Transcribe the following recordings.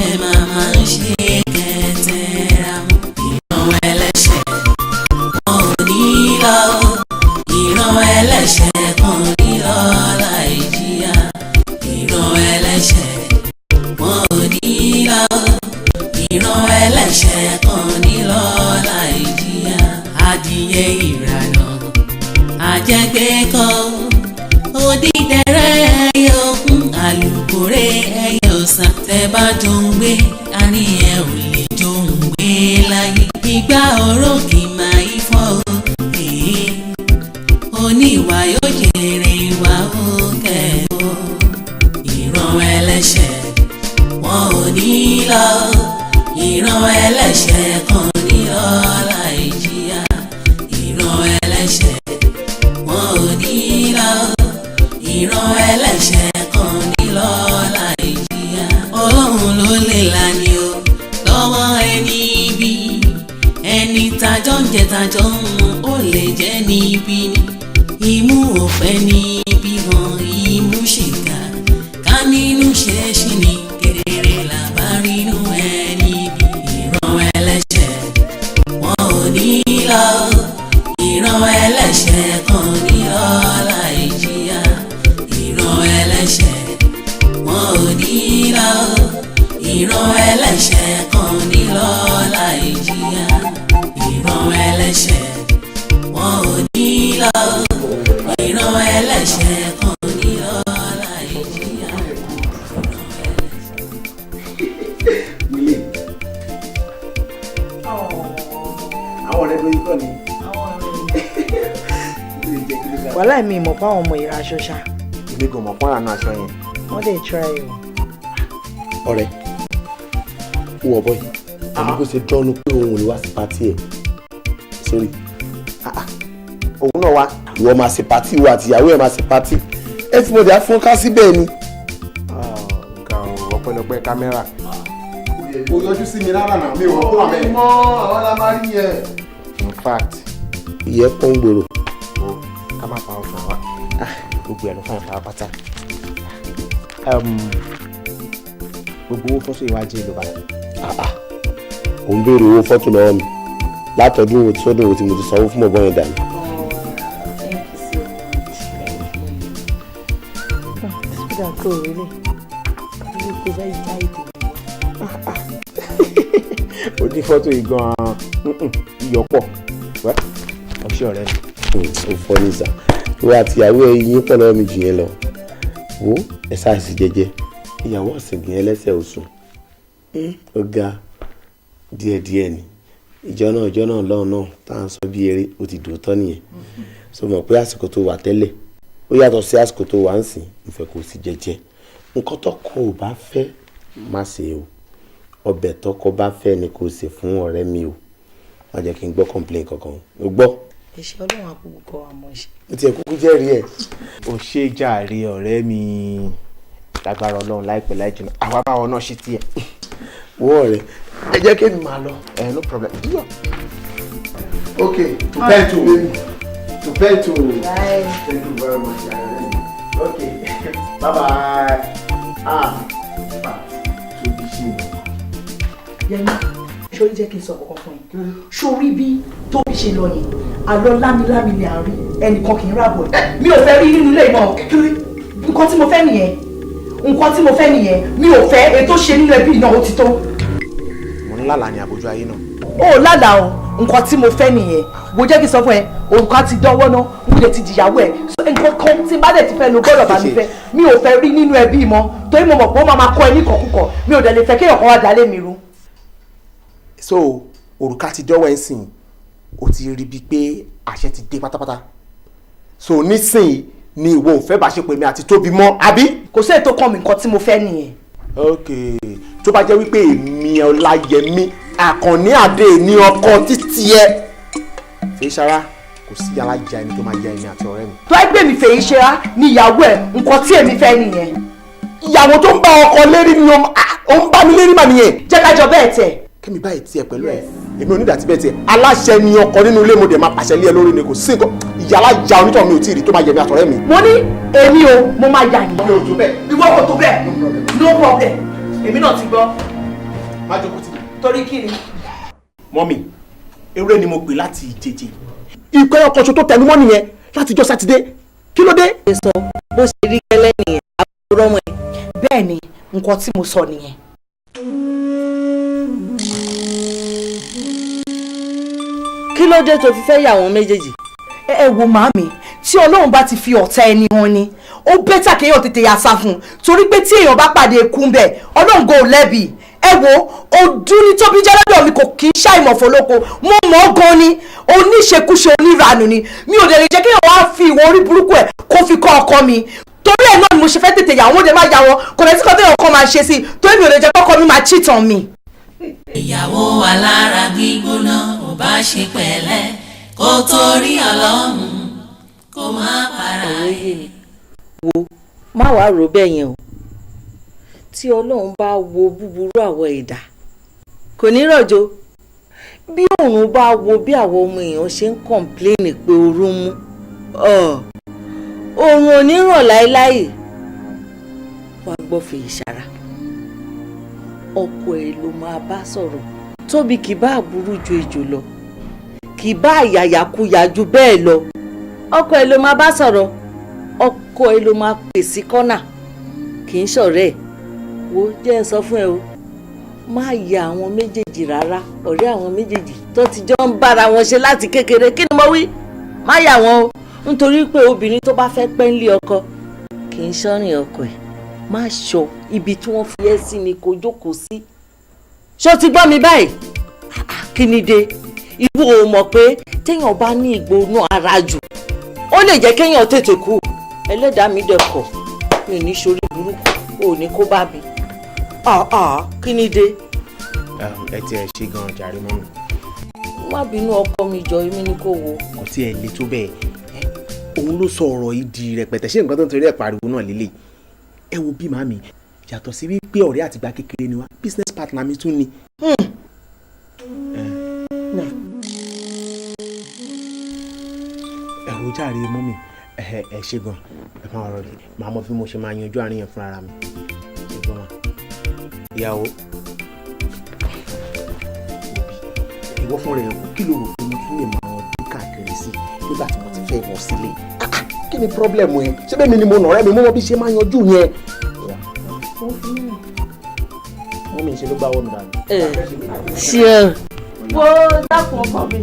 Ẹ̀ máa máa ń ṣe kẹtẹ́ra mọ́. Ìran ẹlẹ́ṣẹ̀ wọn ò ní lọ, ìran ẹlẹ́ṣẹ̀ kan ní lọ láì jìyà. Ìran ẹlẹ́ṣẹ̀ wọn ò ní lọ, ìran ẹlẹ́ṣẹ̀ kan ní lọ láì jìyà. Adìyẹ ìrànà àjẹgbé kọ́, odídẹrẹ́ ẹyẹ òkun, àlùkòrè ẹyẹ ọ̀sà. Tẹ́ bá jọ ń gbé, àní ẹ ò lè jọ ń gbé láyé. Ìgbà oró kì máa ń fọ́ o, èé. Oníwà yóò jèrè ìwà ó kẹ́ o. Ìran ẹlẹ́ṣẹ̀ wọn ò ní lọ, ìran ẹlẹ́ṣẹ̀ kan ní lọ láì jìyà. Ìran ẹlẹ́ṣẹ̀ wọn ò ní lọ, ìran ẹlẹ́ṣẹ̀ kan ní lọ láì jìyà. Ọlọ́run ló lè là ní o lọ́wọ́ ẹni ibi. Ẹni tajọ́ ń jẹ, tajọ́ ń mu, ó lè jẹ́ níbi ni. Imú òfẹ́ ní ibi hàn, imú ṣìkà ká nínú ṣe é ṣì ní kedere làbárínú ẹni bí. Ìran ẹlẹ́ṣẹ̀ wọn ò ní lọ, ìran ẹlẹ́ṣẹ̀ kan ní lọ láì jìyà. Ìran ẹlẹ́ṣẹ̀ wọn ò ní lọ, ìran ẹlẹ́ṣẹ̀ kan ní lọ láì jìyà. Ìran ẹlẹ́ṣẹ̀ wọn ò ní lọ, ìran ẹlẹ́ṣẹ̀ kan ní lọ láì jìyà. Willie. Àwọn ọ̀rẹ́ lóyún kọ́ ni. Wàhálà, mi ìmọ̀ pé àwọn ọmọ ìra aṣọ ṣá. Èmi kò mọ̀ pọ́n àánú aṣọ yẹn. Wọ́n dẹ̀ try o. Ọ̀rẹ́, ó wọ̀ bọ́ yìí pẹ̀lú bó ṣe dánú pé òun ò lè wá sí party ẹ̀ sórí. Òun náà wá. Ìwọ máa ṣe party, ìwọ àti ìyàwó ẹ̀ máa ṣe party, everybody á fún ká síbẹ̀ ni. Nǹkan ò, ọpẹ́lọpẹ́ kámẹ́rà. Kò yọjú sí mi rárá náà, mi ò mọ̀ kó wà mẹ́rin. Mọ àwọn la máa rí yẹn. In fact, ìyẹn pọ́n gbòòrò. O ká má pa ọkàn wa, gbogbo ẹ̀ ló fún ìfara pátá. Gbogbo owó fọ́tò ìwájú ìlú bá. Ò ń béèrè owó fọ́tò lọ́wọ́ mi látọdún wo sọ́dún wo tí mo ti sanwó fún ọ̀bọ̀n yẹn dànù. Thank you so much. Sódà kò rí lè ilé kò bá ìjà èdè. Ó ní fọ́tò yìí gan-an, iyọ̀ pọ̀ wẹ́ ọṣẹ́ ọ̀rẹ́ mi. Ó fọ́ ní ìsà, ìwọ àti ìyàwó ẹ yín pọ̀ lọ́wọ́ mi jù yẹn lọ. Wo ẹ sáàsì jẹ́jẹ́, ìyàwó ọ̀sìngìn ẹlẹ́sẹ̀ oṣù, ó ga díẹ̀díẹ̀ ni. Ìjọ náà, ìjọ náà lọ́hùn náà tá à ń sọ bí eré, ó ti dòótọ́ nìyẹn. So mọ̀ pé àsìkò tó wà tẹ́lẹ̀, ó yàtọ̀ sí àsìkò tó wà ń sìn. Mo fẹ́ kó o sì jẹ́jẹ́. Nǹkan tọkọ ò bá fẹ́, má ṣe o. Ọbẹ̀ tọkọ bá fẹ́ ni kò ṣe fún ọ̀rẹ́ mi o. Má jẹ́ kí n gbọ́ complain kankan o, gbọ́. Ẹ ṣe, Ọlọ́run àkókò kọ́ àmọ́ ṣe. Ó tiẹ̀ kúkú jẹ́rìí ẹ̀. Ó ṣe jàre ọ̀rẹ́ mi. Lágbára Ọlọ́run, láìpẹ́ láì jìnnà, àwa báwọn náà ṣe tiẹ̀. Wọ́n ọ̀rẹ́ ẹ, jẹ́ kí èmi máa lọ. Ẹ, no problem. Yíyọ. Okay, to bed to to bed to. Bye. Thank you very much. Okay, bye bye. Ah, Tóbi ṣe é. Yẹmi, sórí, jẹ́ kí n sọ kankan fún yín. Sórí bí Tóbi ṣe lọ yẹn, àlọ́ lámilámi ni à ń rí, ẹnìkan kì í rábọ̀ ẹ̀. Mi ò fẹ́ rí nínú ilé ìmọ̀. Nǹkan tí mo fẹ́ nìyẹn, nǹkan tí mo fẹ́ nìyẹn. Mi ò fẹ́ ètò ṣe nínú ẹbí náà, ó ti tó. Mo ń lálàá ní àbójú ayé náà. Ó lálàá o. Nǹkan tí mo fẹ́ nìyẹn. Wo, jẹ́ kí n sọ fún ẹ, òrùka ti dánwọ́ ná, n lè ti dìyàwó ẹ. So nǹkan kan tí n bá dẹ̀ ti fẹ́ lo gbọ́dọ̀ bá mi fẹ́. Mi ò fẹ́ rí nínú ẹbí mọ́, torí mo mọ̀ pé ó máa máa kọ́ ẹ ní kọ̀kúkọ̀. Mi ò dẹ̀ lè fẹ́ kéèyàn kan wá dalé mi rú. So òrùka ti dọ́wọ́ ẹ̀ sìn, o ti rí bíi pé àṣẹ ti dé pátápátá. So nísìnyí ni ìwọ ò fẹ́ bá ṣe pé mi àti Tóbi mọ́, àbí? Kò sí ètò kan mi, nǹkan tí mo fẹ́ nìyẹn. Ok, tó bá jẹ́ wípé èmi Ọláyẹmí Àkànní Àdé ní ọkọ títí ẹ Fèyíṣará, kò sí alájà ẹni tó máa jẹ èmi àti ọ̀rẹ́ mi. Tó ẹgbẹ́ mi fèyí ṣe á ní ìyàwó ẹ, nǹkan tí èmi fẹ́ nìyẹn. Ìyàwó tó ń bá ọkọ lérí ni ó ń bá mi lérí mà nìyẹn. Jẹ́ ká jọ bẹ́ẹ̀ tẹ̀. Kẹ́mi báyìí tiẹ̀ pẹ̀lú ẹ̀, èmi ò ní ìdàtí bẹ́ẹ̀ tiẹ̀. Aláṣẹ ni ọkọ nínú ilé, mo dẹ̀ máa pàṣẹ lé ẹ lórí ni. Kò sí nǹkan ìyá alájà onítọ̀ mi ò tí ì rí tó máa yẹ mi àtọ̀rẹ́ mi. Mo ní èmi o, mo máa yà yín. Mi ò tó bẹ́ẹ̀. Ìwọ kò tó bẹ́ẹ̀, no problem. Èmi náà ti gbọ́. Má jókòó tì mí. Torí kí ni? Mọ́mì, eré ni mo pè láti ìjẹjẹ. Ìkọ́ ọkọ̀ ṣo tó tẹnu mọ́ nìyẹn látijọ́ Sátidé. Kí ló dé? Sọ bó ṣe rí gẹ́lẹ́ nìyẹn, àbúrò ọmọ ẹ̀. Bẹ́ẹ̀ ni, nǹkan tí mo sọ nìyẹn. Kí ló dé tó fi fẹ́ yà wọ́n méjèèjì? Ẹ wo màámi, tí Ọlọ́run bá ti fi ọ̀tá ẹni hàn ni, ó better kéèyàn tètè yà sá fún un, torí pé tí èèyàn bá pàdé ikú ń bẹ̀, Ọlọ́run kò lẹ́bi. Ẹ wo, ojú ní Tóbi jẹ́ lọ́dọ̀ mi, kò kì í ṣàìmọ̀ fọlọ́kọ. Mo mọ̀ ọ́ gan ni, oníṣekúṣe, oníranù ni. Mi ò dẹ̀ lè jẹ́ kéèyàn wá fi ìwọ orí burúkú ẹ̀ kó fi kọ́ ọkọ mi. Torí ẹ̀ náà ni mo ṣe fẹ́ tètè yà wọ́n. Dẹ̀ má yà wọ́n, kò lẹ́sí kan téèyàn kan máa ṣe sí i, torí mi ò lè jẹ́ kọ́kọ́ mi máa cheat on mi. Ìyàwó alára gbígbóná, ò bá ṣe pẹ̀lẹ́ kó torí Ọlọ́run kó má para Ọ̀rọ̀ ẹ̀. yé mi. Wo, má wàá rò bẹ́ẹ̀ yẹn o. Tí Ọlọ́run bá wo búburú àwọ̀ ẹ̀dá, kò ní rọ̀jò. Bí òun bá wo bí àwọn ọmọ èèyàn ṣe ń complain pé ooru ń mú, òòrùn ò ní ràn láéláé. Wàá gbọ́, fèyí sára, ọkọ ẹ̀ ló máa bá sọ̀rọ̀. Tóbi kì bá burú ju ejò lọ, kì bá yàyàkuyà ju bẹ́ẹ̀ lọ, ọkọ ẹ̀ ló máa bá sọ̀rọ̀. Ọkọ ẹ̀ ló máa pè sí kọ́nà, kì í ṣọ̀rẹ́ ẹ̀. Wo, jẹ́ ń sọ fún ẹ o, má ya àwọn méjèèjì rárá. Ọ̀rẹ́ àwọn méjèèjì tó ti jọ ń bára wọn ṣe láti kékeré, kí ni mo wí? Má yà wọ́n o, nítorí pé obìnrin tó bá fẹ́ pẹ́ ń lé ọkọ kì í ṣọ́rìn ọkọ ẹ̀. Má ṣọ ibi tí wọ́n fi ẹ́ sí ni kò jókòó sí. Ṣó ti gbọ́ mi báyìí? Kí ni dé? Ìwọ ò mọ̀ pé téèyàn bá ní ìgbóná ara jù, ó lè jẹ́ kéèyàn tètè kú. Ẹlẹ́dàá mi dẹ̀ kọ̀, mi ò ní ṣorí burúkú, ò ní kó bá mi. Kí ni dé? Ẹ tiẹ̀ ṣe gan-an jàre, mọ́mì. Má bínú, ọkọ mi, jọ èmi ni kò wo. Kò tiẹ̀ le tó bẹ́ẹ̀. Òun ló sọ ọ̀rọ̀ yìí di rẹpẹtẹ. Ṣé nǹkan tó ń torí ẹ̀ pariwo náà lélẹ̀? Ẹ wo bí màmí, yàtọ̀ sí wípé ọ̀rẹ́ àtìgbà kékeré ni wá, business partner mi tún ni. Ẹ wo jàre, mọ́mì, ẹ ṣe gan. Ẹ máa rọrẹ, màá mọ bí mo ṣe máa yanjú àárín yẹn fúnra mi. Ẹ gbọ́n ma ìyàwó, ìwọ fún rẹ, kí ló rò pé mo tún lè máa dún káàkiri sí nígbà tí mo ti fẹ́ wọ sílé? Kí ni problem ẹ? Ṣé bẹ́ẹ̀ mi ni mo nà ọ̀rẹ́ mi? Mo mọ bí ṣe máa yanjú yẹn. Wọ́n mi ṣe ló gbá wọ́n mi dànù. Ṣé ẹ wo, dákun ọkọ mi.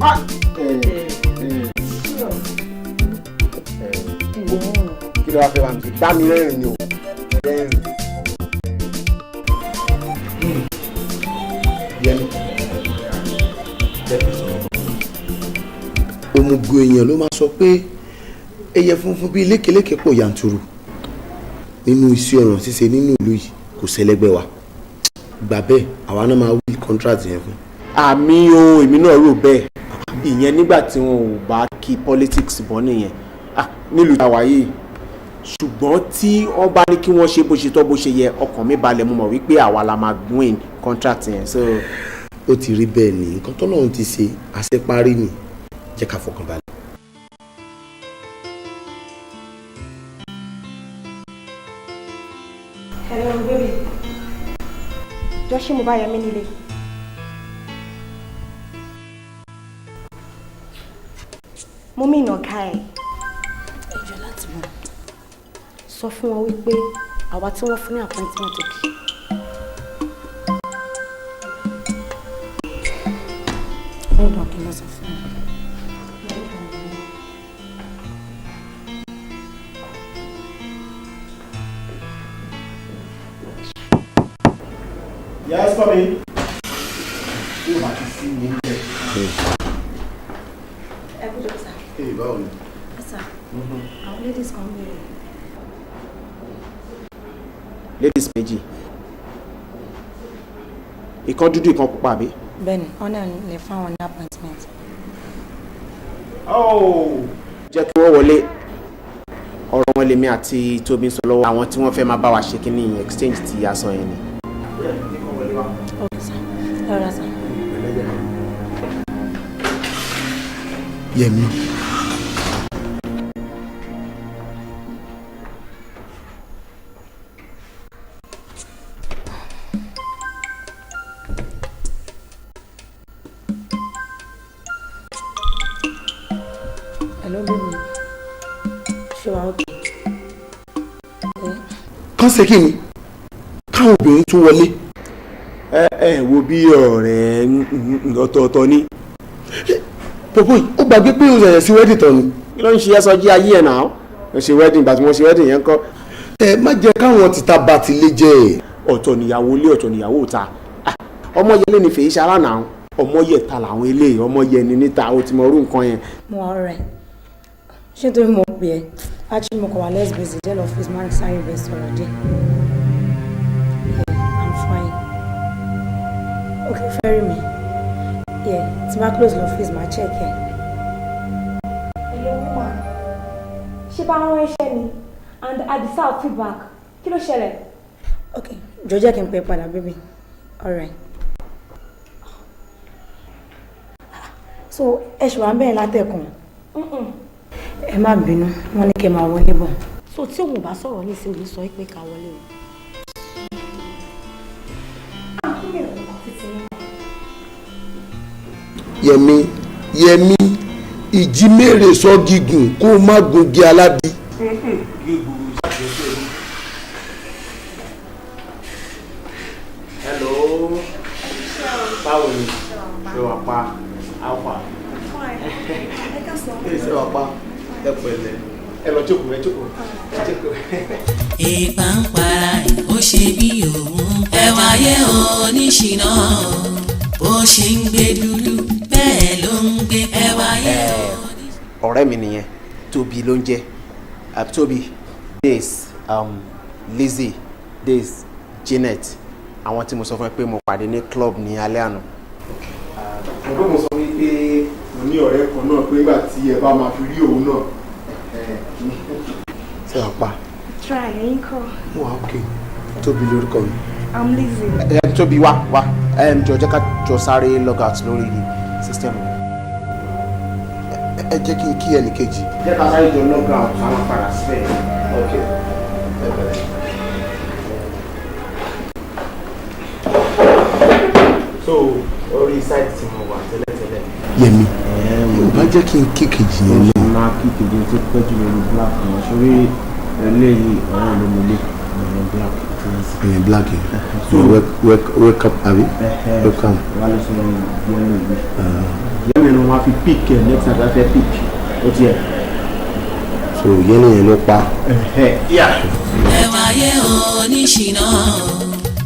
Kí ló wá fẹ́ wá mi ṣe? Bá mi rẹ́rìn ni o, rẹ́rìn. Yẹmi, jẹ́ kí n sọ̀rọ̀. Òmùgọ̀ èèyàn ló máa sọ pé ẹyẹ funfun bíi lékelèké pọ̀ yanturu nínú iṣẹ́ ọ̀ràn ṣíṣe nínú ìlú yìí, kò sẹ́lẹ́gbẹ́ wa. Gbà bẹ́ẹ̀, àwa náà máa wí contract yẹn fún. Àmì o, èmi náà rò bẹ́ẹ̀. Ìyẹn nígbà tí wọn ò bá kí politics bọ́ nìyẹn. Ah, nílùú tàwa yìí. Ṣùgbọ́n tí wọ́n bá ní kí wọ́n ṣe bó ṣe tọ́, bó ṣe yẹ, ọkàn mi balẹ̀. Mo mọ̀ wípé àwa la máa win contract yẹn, so. Ó ti rí bẹ́ẹ̀ ni. Nǹkan tọ́lọ́run ti ṣe àṣeparí ni, jẹ́ ká fọkàn balẹ̀. Hello, baby. Jọ, ṣé mo bá Yẹmí nílé? Mo mí ìnà ká ẹ̀. Ẹjọ́ láti mọ̀. Sọ fún wọn wípé àwa tí wọ́n fún ní appointment òkè. Hold on, kí n lọ sọ fún wọn. Yes, come in. Bí o bá ti sí ní ilé. Ẹ kú jọ, sir. Ee, báwo ni? Sir, àwọn ladies kan bẹ̀rẹ̀. Ladies méjì, ìkan dúdú, ìkan pupa, àbí? Bẹ́ẹ̀ni, wọ́n náà lè fún àwọn ní appointment. Oh. Jẹ́ kí wọ́n wọlé. Ọ̀rọ̀ wọn lèmi àti Tóbi ń sọ lọ́wọ́, àwọn tí wọ́n fẹ́ máa bá wa ṣe kínní exchange ti a sọ yẹn ni. Ok sir, ẹ rọra, sir. Yẹmi. Hello, baby. Ṣé wàá okay? Kán ṣe kí ni káwọn obìnrin tún wọlé. Ẹ ẹ wo bí ọ̀rẹ́ ọ̀tọ̀ọ̀tọ̀ ni. Pọ̀pọ̀ yìí, ó gbàgbé pé o ṣẹ̀ṣẹ̀ sí wedding tán ni. Kí ló ń ṣe ẹ́ sọjí ayé ẹ̀ náà? Ó ṣe wedding, ìgbà tí mo ṣe wedding yẹn kọ́. Ẹ má jẹ́ káwọn tìta bá ti lé jẹ́ ẹ̀. Ọ̀tọ̀ níyàwó ilé, ọ̀tọ̀ níyàwó ta. Ọmọ yẹlé ni fèyí ṣara náà, ọmọ yẹ ta làwọn eléyìí, ọmọ yẹ ni níta. Ó ti mọ orú nǹkan yẹn. Mo wà alright. Ṣé torí mo pè ẹ́? Actually, mo kàn wá less busy díẹ̀ lọ́fíìsì, máa ń sáré bẹ́ẹ̀ sọ̀rọ̀ díẹ̀. Yeah, I'm fine. Okay, fẹ́ rí mi? Yeah, tí bá close lọ́fíìsì, máa check ẹ̀. Hello, woman. Ṣé bá rán iṣẹ́ ni? And Adisa ò feedback. Kí ló ṣẹlẹ̀? Okay, jọ̀ọ́ jẹ́ kí n pè padà, baby. Alright. So, ẹ ṣì wà ń bẹ̀rẹ̀ látẹ̀kùn. Ẹ má bínú, wọ́n ní kí ẹ máa wọlé bọ̀. So tí òun ò bá sọ̀rọ̀ ní ìsinmi sọ pé ká wọlé o. Yẹmi, Yẹmi, ìjímèrè sọ gígùn kó má gungi aládì. Hello, báwo ni? Ṣé wàá pa alpha? Ṣé wàá pa? Ẹ pẹ̀lẹ́, ẹ lọ jókòó, ẹ jókòó, ẹ jókòó. Ìpà ń para ẹ̀, ó ṣe bí òun. Ẹ wáyé oníṣìná, bó ṣe ń gbé dúdú bẹ́ẹ̀ ló ń gbé. Ẹ wáyé oníṣìná. Ọ̀rẹ́ mi nìyẹn, Tóbi ló ń jẹ́. Tóbi, this Lizzie, this Janet, àwọn tí mo sọ fún ẹ pé mo pàdé ní club ní alẹ́ àná. Ọ̀dọ́ mo sọ wípé mo ní ọ̀rẹ́ kan náà pé nígbà tí ẹ bá máa fi rí òun náà. Ṣé wàá pa? Try, ẹ̀yin kọ́. Mo wà okay. Tóbi lórúkọ mi. I'm Lizzie. Ẹ Tóbi, wá wá, jọ jẹ́ ká jọ sáré log out lórí system. Ẹ jẹ́ kí n kí ẹnì kejì. Jẹ́ ká sáré jọ log out, àwọn padà síbẹ̀. Ok, ẹ bẹ̀rẹ̀. So orí site tí mo wà tẹ́lẹ̀tẹ́lẹ̀. Yẹmi, ò bá jẹ́ kí n kí kejì yẹn náà. Máa kí kejì tó pẹ́ jù lórí black wọn sórí eléyìí, ọ̀rẹ́ ló mú lé ọ̀rẹ́ black. Ẹ̀yìn black yẹn. So wake up àbí? Welcome. Wà lọ sọ yẹnu yìí, yẹnu ni wọ́n á fi pick ẹ̀ next time wọ́n fẹ́ pick ó tiẹ̀. So yẹnu yẹn ló pa. Ẹ wáyé oníṣìná,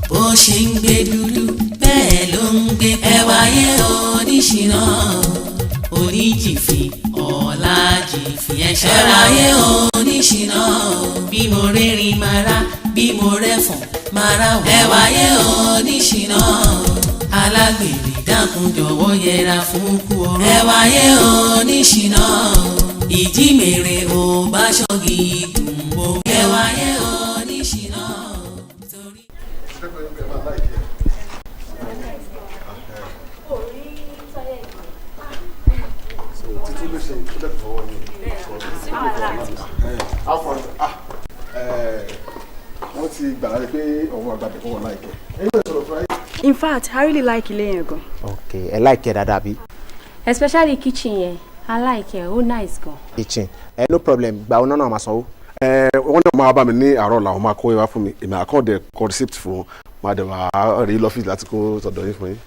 bó ṣe ń gbé dúdú bẹ́ẹ̀ ló ń gbé. Ẹ wáyé oníṣìná, oníjìfì ọ̀la jìfì ẹ ṣọ́ra. Ẹ wáyé oníṣìná, bí mo rẹ́rìn máa rá, bí mo rẹ́fọ̀n máa rá wọ̀. Ẹ wáyé oníṣìná, alágbèrè dákun jọ̀wọ́ yẹra fún kú oró. Ẹ wáyé oníṣìná, ìjímèrè ò bá ṣọ́gi gùn bò. Ẹ wáyé oníṣìná torí. Títí ló ṣe tó dẹ̀ fọwọ́ ni. Wọ́n ti gbà láti pé òun àgbàdo fún wọn láìkẹ́. Ẹ̀yin náà sọ̀rọ̀ fún ayé. In fact, I really like ilé yẹn gan. Ok, ẹ like ẹ dáadáa bí? Especially kitchen yẹn, I like ẹ, ó nice gan. Kitchen ẹ, no problem. Gba ọ̀nà náà máa sanwó. Ẹ wọ́n náà máa bá mi ní àárọ̀ làwọn máa kó wá fún mi, èmi àkàndẹ̀ kọ receipt fún wọn, máa dẹ̀ wá rí lọ́fíìsì láti kó sọ̀dọ̀ yín fún yín.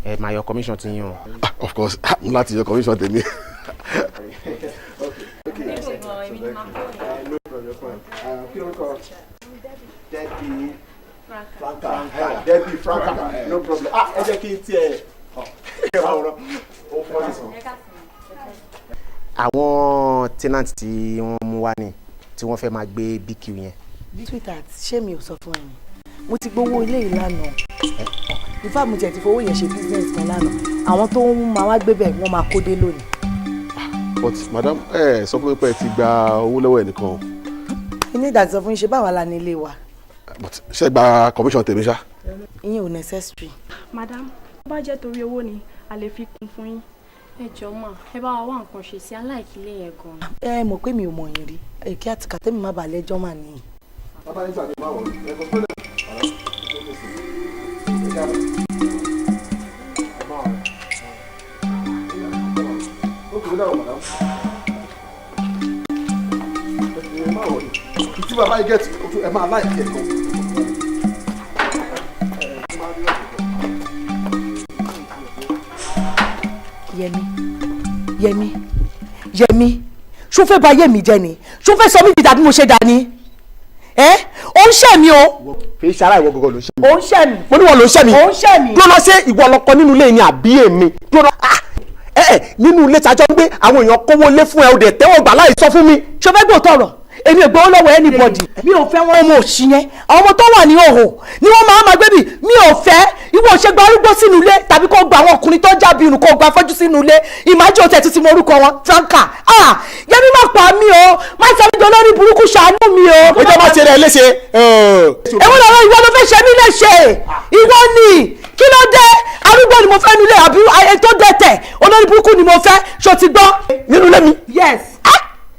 Ẹ máa yọ commission ti yín o. Ah, of course, mo láti yọ commission tèmi. No problem. Kí ló ń kọ? Debbie Franka. Debbie Franka, no problem. Ah, ẹ jẹ́ kí n tiẹ̀ ẹ wá wúrọ̀ ó fọ́ sísan. Àwọn tenant tí wọ́n mú wá ni tí wọ́n fẹ́ máa gbé BQ yẹn. Sweetheart, ṣé mi ò sọ fún ẹ ni? Mo ti gbowó ilé yìí lánàá. In fact, mo tiẹ̀ ti fowó yẹn ṣe business kan lánàá. Àwọn tó ń máa wá gbé bẹ̀ wọ́n máa kó dé lónìí. But madam, ẹ sọ fún mi pé ẹ ti gba owó lọ́wọ́ ẹnìkan o. Inú ìdàtí sọ fún yín ṣe báwa la ní ilé wa. But ṣé gba commission tèmi ṣá? Ìyẹn ò necessary. Madam, tó bá jẹ́ torí owó ni, a lè fi kún fún yín. Ẹ jọ̀ọ́ mà, ẹ bá wa wá nǹkan ṣe sí, I like ilé yẹn gan. Ẹ mọ̀ pé mi ò mọ̀ yín rí. Èkí àti kàtẹ́mi má bàa lẹ́jọ́ mà nìyí. Bàbá nígbà tí máa wọ̀ ẹ kò fẹ́lẹ̀. Ó kì í dáhùn, madam. Tí bàbá yìí gẹ̀ẹ́tì ẹ máa láìkí ẹ̀ gan. Yẹmi, Yẹmi, Yẹmi, ṣó fẹ́ bà ayé mi jẹ́ ni? Ṣó fẹ́ sọ mí di dàbí mo ṣe dà ni? Ẹ́, ó ń ṣẹ̀ mí o. Fi ṣara ìwọ gọgọ ló ń ṣe mí. Ó ń ṣẹ̀ mí. Mo ní wọn ló ń ṣe mí. Ó ń ṣẹ̀ mí. Dúró lọ, ṣé ìwọ lọkọ nínú ilé ni àbí èmi? Dúró lọ, ẹ ẹ, nínú ilé tajọ́ ń gbé, àwọn èèyàn kówó lé fún ẹ, o dẹ̀ tẹ́wọ́ gbà láì sọ fún mi. Ṣó fẹ́ gbọ́ tọrọ? Èmi ò gbowó lọ́wọ́ anybody. Mi ò fẹ́ wọn ọmọ òṣì yẹn. Àwọn ọmọ tó wà ní òhò ni wọ́n máa ma gbé bì. Mi ò fẹ́. Ìwọ ò ṣe gba arúgbó sínú ilé tàbí kó gba àwọn ọkùnrin tó jábí irun, kó gba afọ́jú sínú ilé. Ìmájú òtẹ̀ títí mo orúkọ wọn Franka. Ah, Yẹmi, má pa mí o, má sọ mí dolórí burúkú, ṣàánú mi o. Ó jẹ́ má ṣe rẹ̀ léṣe. Èwo lọ́rọ̀? Ìwọ ló fẹ́ ṣe mí léṣe. Ìwọ ni, kí ló dé? Arúgbó ni mo fẹ́ nílé àbí ètò dẹ̀tẹ̀ olórí burúkú ni mo fẹ́? Ṣó ti gbọ́? Nínú ilé mi. Yes.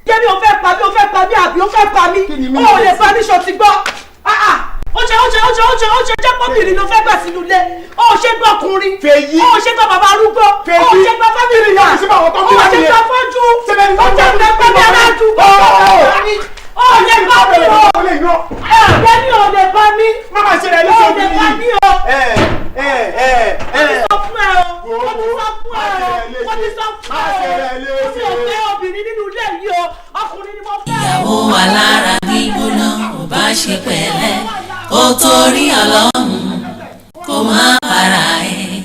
Yẹmi, o fẹ́ pa mí, o fẹ́ pa mí àbí o fẹ́ pa mí? O ò lè pa mí, ṣó ti gbọ́? Ó ṣe, ó ṣe, ó ṣe, ó ṣe, ó ṣe jẹ́ pọ́bìnrin ló fẹ́ gbà sínú ilé. Ó ṣe gbọ́ ọkùnrin. Fèyí. Ó ṣe gbọ́ bàbá arúgbó. Ó ṣe gbọ́ family wa. Ó ṣe gbọ́ fọ́jú. Ó ṣe gbọ́ bàbá aládùúgbò. Ó lè pa mí o. Yẹmi, ò lè pa mí. Má má ṣe rẹ̀ Ó léṣe. lè pa mí o. Mo ti sọ fún ẹ o. Mo ti sọ fún ẹ o. Mo ti sọ fún ẹ o. Mi ò fẹ́ obìnrin nínú ilé yìí o. Ọkùnrin ni mo fẹ́ o. Ìyàwó alára gbígbóná, ò bá ṣe pẹ̀lẹ́ kó torí Ọlọ́run kó má para ẹ̀.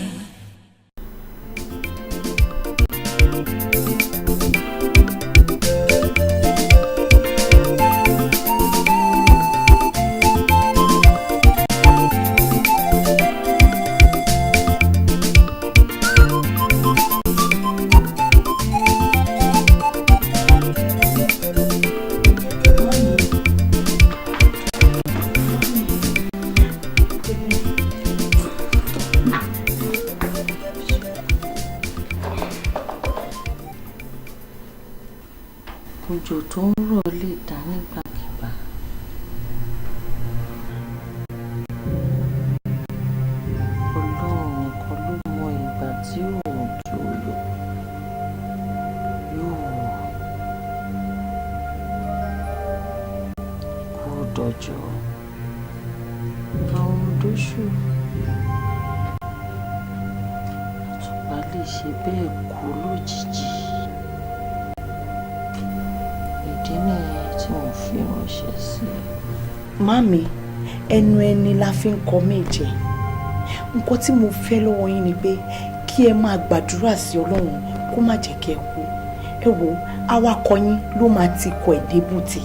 Òjò tó ń rọ̀ lè dá nígbàkigbà. Ọlọ́run nìkan ló mọ ìgbà tí oòrùn tó yọ yóò wọ̀. Ikú dọjọ́, àrùn dóṣù. Àtùpà lè ṣe bẹ́ẹ̀ kú lójijì. Ìdí nìyẹn tí mo fi ránṣẹ́ sí ẹ. Mami, ẹnu ẹni la fi ń kọ méje. Nǹkan tí mo fẹ́ lọ́wọ́ yín ni pé kí ẹ máa gbàdúrà sí Ọlọ́run kó má jẹ́ kí ẹ kú. Ẹ wo, awakọ̀ yín ló máa ti kọ ẹ̀ débùtì.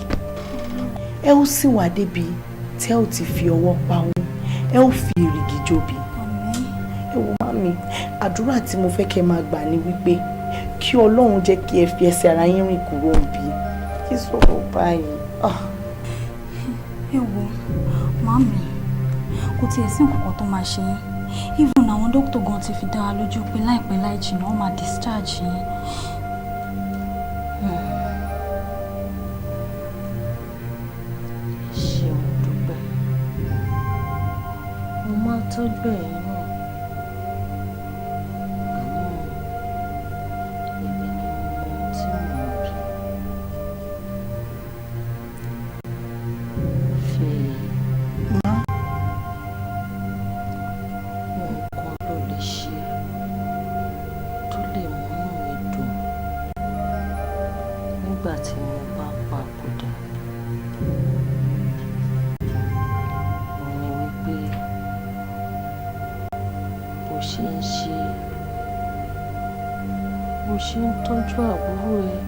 Ẹ ó sì wà débi tẹ́ ò ti fi ọwọ́ pa òun, ẹ ó fi èrìgì jobi. Ẹ wo mami, àdúrà tí mo fẹ́ kẹ́ máa gbà ni wípé kí Ọlọ́run jẹ́ kí ẹ fi ẹsẹ̀ ara yín rìn kúrò níbí. Kí sọ̀rọ̀ báyìí. Ah. Ẹ wo màmí, kò tiẹ̀ sí nǹkan kan tó máa ṣe yín. Even àwọn dókítà gan ti fi dá wa lójú pé láìpẹ́ láì jìnnà, wọ́n máa discharge yín. Ṣeun, dúpẹ́. Mo máa tọ́jú ẹ̀yin náà, àmọ́ èmi ni mo mọ ohun tí mò ń rí. Fèyí, nǹkan ló lè ṣe tó lè múnú mi dùn nígbà tí mo bá papòdà, òun ni wípé bó ṣe ń ṣe, bó ṣe ń tọ́jú àbúrò ẹ,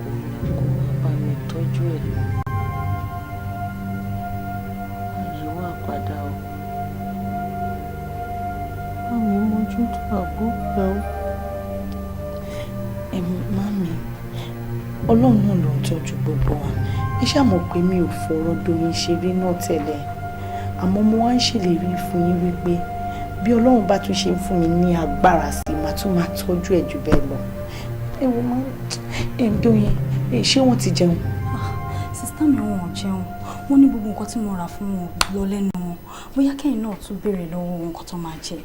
òun ni kó máa bá mi tọ́jú ẹ. Má yíwà padà o. Bá mi mójútó àbúrò ẹ o. Ẹ mami, Ọlọ́run náà ló ń tọ́jú gbogbo wa. Ẹ ṣáà mọ̀ pé mi ò fọ̀rọ̀ Doyin ṣeré náà tẹ́lẹ̀, àmọ́ mo wá ń ṣèlérí fún yín wípé bí Ọlọ́run bá tún ṣe ń fún mi ní agbára sí i, màá tún máa tọ́jú ẹ̀ jù bẹ́ẹ̀ lọ. Ẹ wo má ẹ Doyin, ṣé wọ́n ti jẹun? Sister mi, wọn ò jẹun. Wọ́n ní gbogbo nǹkan tí mo rà fún wọn lọ lẹ́nu wọn. Bóyá kẹ́yìn náà tún béèrè lọ́wọ́ wọn nǹkan tó máa jẹ.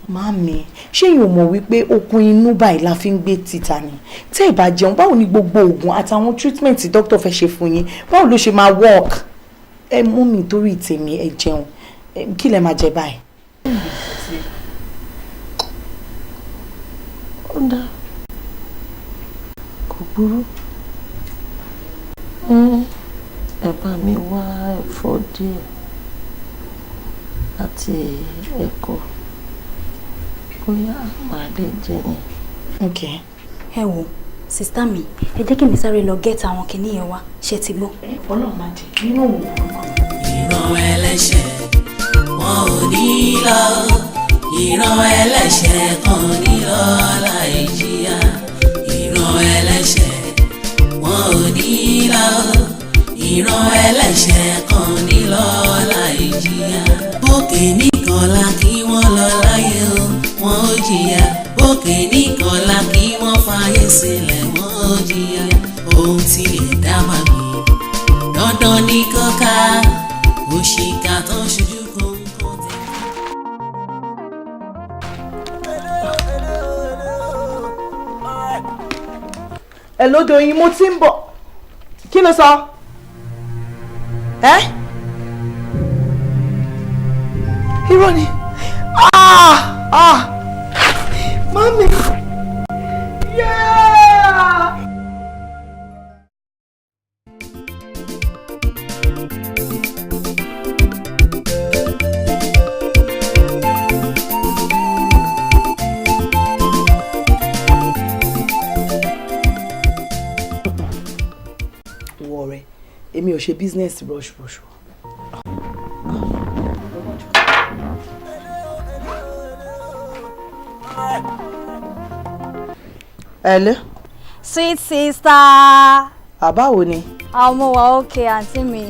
Màámi, ṣé yóò mọ̀ wípé okun inú báyìí la fi ń gbé títa ni? Tẹ́ ẹ bá jẹun, báwo ni gbogbo oògùn àtàwọn treatment tí doctor fẹ́ ṣe fún yín, báwo ló ṣe máa work? Ẹ mú mi torí tèmi, ẹ jẹun. Kí lẹ máa jẹ báyìí? Ó dáa, kò burú. Ẹ bá mi wá ẹ̀fọ́ díẹ̀ àti ẹ̀kọ, bóyá màá lè jẹ yẹn. Okay. Ẹ wo, sister mi, ẹ jẹ́ kí mi sáré lọ get àwọn kinní yẹn wá, ṣe ti gbọ́? Ọlọ́run máa jẹ nínú òun burúkú. Ìran ẹlẹ́ṣẹ̀ wọn ò ní lọ, ìran ẹlẹ́ṣẹ̀ kan ní lọ láì jìyà. Ìran ẹlẹ́ṣẹ̀ wọn ò ní lọ, ìran ẹlẹ́ṣẹ̀ kan ní lọ láì jìyà. Bókè nìkọlá kí wọ́n lọ láyé o, wọ́n ò jìyà. Bókè nìkọlá kí wọ́n fàyè sílẹ̀, wọ́n ò jìyà. Ohun tí ẹ̀dá máa gbìn, dandan ní kọ́ka. Òṣìkà tó ń ṣojú kóńkó tẹ̀. Ẹ lódò yín, mo ti ń bọ̀. Kí ló sọ? Ẹ́, irọ́ ni. Ah ah, mami, yeah. Wọ ọ̀rẹ́, èmi ò ṣe business rush rush o. Hello. Sweet sister. Àbáwo ni? Àwọn wa, okay, àǹtí mi.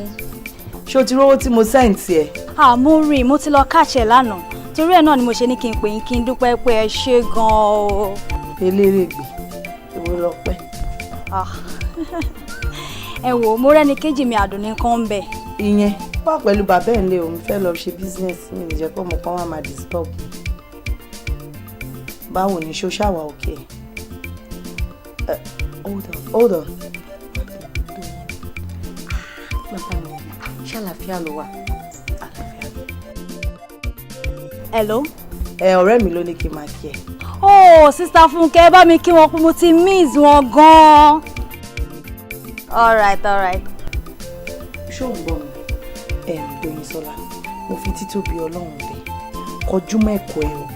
Ṣé o ti rówó tí mo send ẹ? Àmú rí, mo ti lọ cash ẹ̀ lánàá, torí ẹ̀ náà ni mo ṣe ní kí n pè yín, kí n dúpẹ́ pé ẹ ṣé gan-an o. Eléré gbè, èwo lọ pẹ́. Ah. Ẹ wò, mo rẹ́ni kejì mi, Àdùnní kan ń bẹ̀. Ìyẹn wà pẹ̀lú bàbá ẹ̀ lé, òun fẹ́ lọ ṣe business mi, lè jẹ́ pé ọmọ kan wà máa disturb mi. Báwo ni, ṣó ṣàwà òkè? Hold on, hold on. Bàbá mi, ṣàlàfíà ló wà? Hello. Ẹ ọ̀rẹ́ mi ló ní kí n máa kí ẹ. Oh, sister Fúnkẹ́, bá mi kí wọn pé mo ti miss wọn gan-an. All right, all right. Ṣó ń gbọ́ mi? Ẹ̀ ń Dóyinsọ́lá, mo fi títóbi Ọlọ́run bẹ̀, kọjú mọ́ ẹ̀kọ́ ẹ o,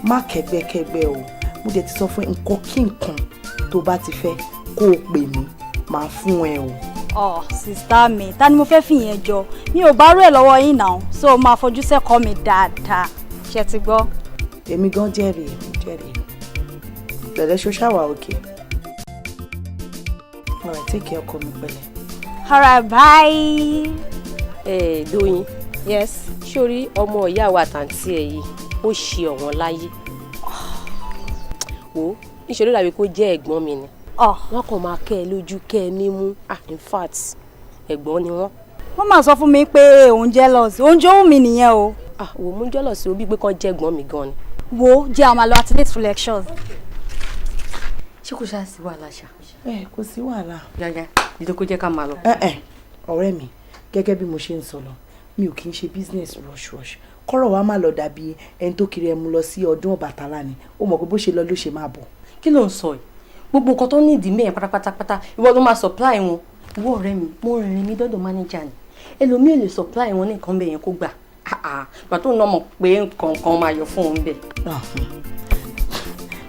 má kẹ́gbẹ́kẹ́gbẹ́ o. Mo dẹ̀ ti sọ fún ẹ, nǹkan kí nǹkan tó bá ti fẹ́, kó o pè mí, màá fún ẹ o. Oh, sister mi, ta ni mo fẹ́ fìyẹn jọ? Mi ò bá rú ẹ̀ lọ́wọ́ yín náà, so máa fojú sẹ́kọ̀ọ́ mi dáadáa. Ṣé ti gbọ́? Èmi gan jẹ́rìí ẹ̀, mo jẹ́rìí ẹ̀. Pẹ̀lẹ́, ṣó ṣàwà òkè? Alright, take care, ọkọ mi, pẹ̀lẹ́. All right, bye. Ẹ Dóyin. Yes. Sórí ọmọ ìyá wa tàǹtí ẹ yìí, ó ṣe ọ̀wọ́n láyé wò ó, níṣẹ́ ló dàbí kó jẹ́ ẹ̀gbọ́n mi ni. Wọ́n kàn máa kẹ́ ẹ lójú, kẹ́ ẹ nímú. Ah, in fact, ẹ̀gbọ́n ni wọ́n. Wọ́n máa sọ fún mi pé òun jealous, òun jẹ́ òun mi nìyẹn o. Ah, wò, mú jealous o, bí pé kán jẹ́ ẹ̀gbọ́n mi gan ni. Wo, jẹ́ àwọn máa lọ àti late for lectures. Ṣé kò ṣáà sí wàhálà ṣá? Ẹ kò sí wàhálà. Yáyá, dídé kó jẹ́ ká máa lọ. Ẹ ẹ ọ̀rẹ́ mi, gẹ́gẹ́ bí mo ṣe ń sọ lọ, mi ò kí ń ṣe business rush rush. Kọ́rọ̀ wa má lọ dàbí ẹni tó kiri ẹmu lọ sí ọdún Ọbàtálá ni. Ó mọ̀ pé bó ṣe lọ ló ṣe máa bọ̀. Kí ló ń sọ yìí? Gbogbo nǹkan tó ní ìdí mẹ́rin pátápátá, ìwọ ló máa supply wọn. Ìwọ ọ̀rẹ́ mi, mo rìnrìn mi dọ́dọ̀ manager ni. Ẹlòmíì lè supply wọn ní nǹkan bẹ́ẹ̀ yẹn kó gbà. Gbà tó ń mọ̀ pé nǹkan kan máa yọ fún òun bẹ́ẹ̀.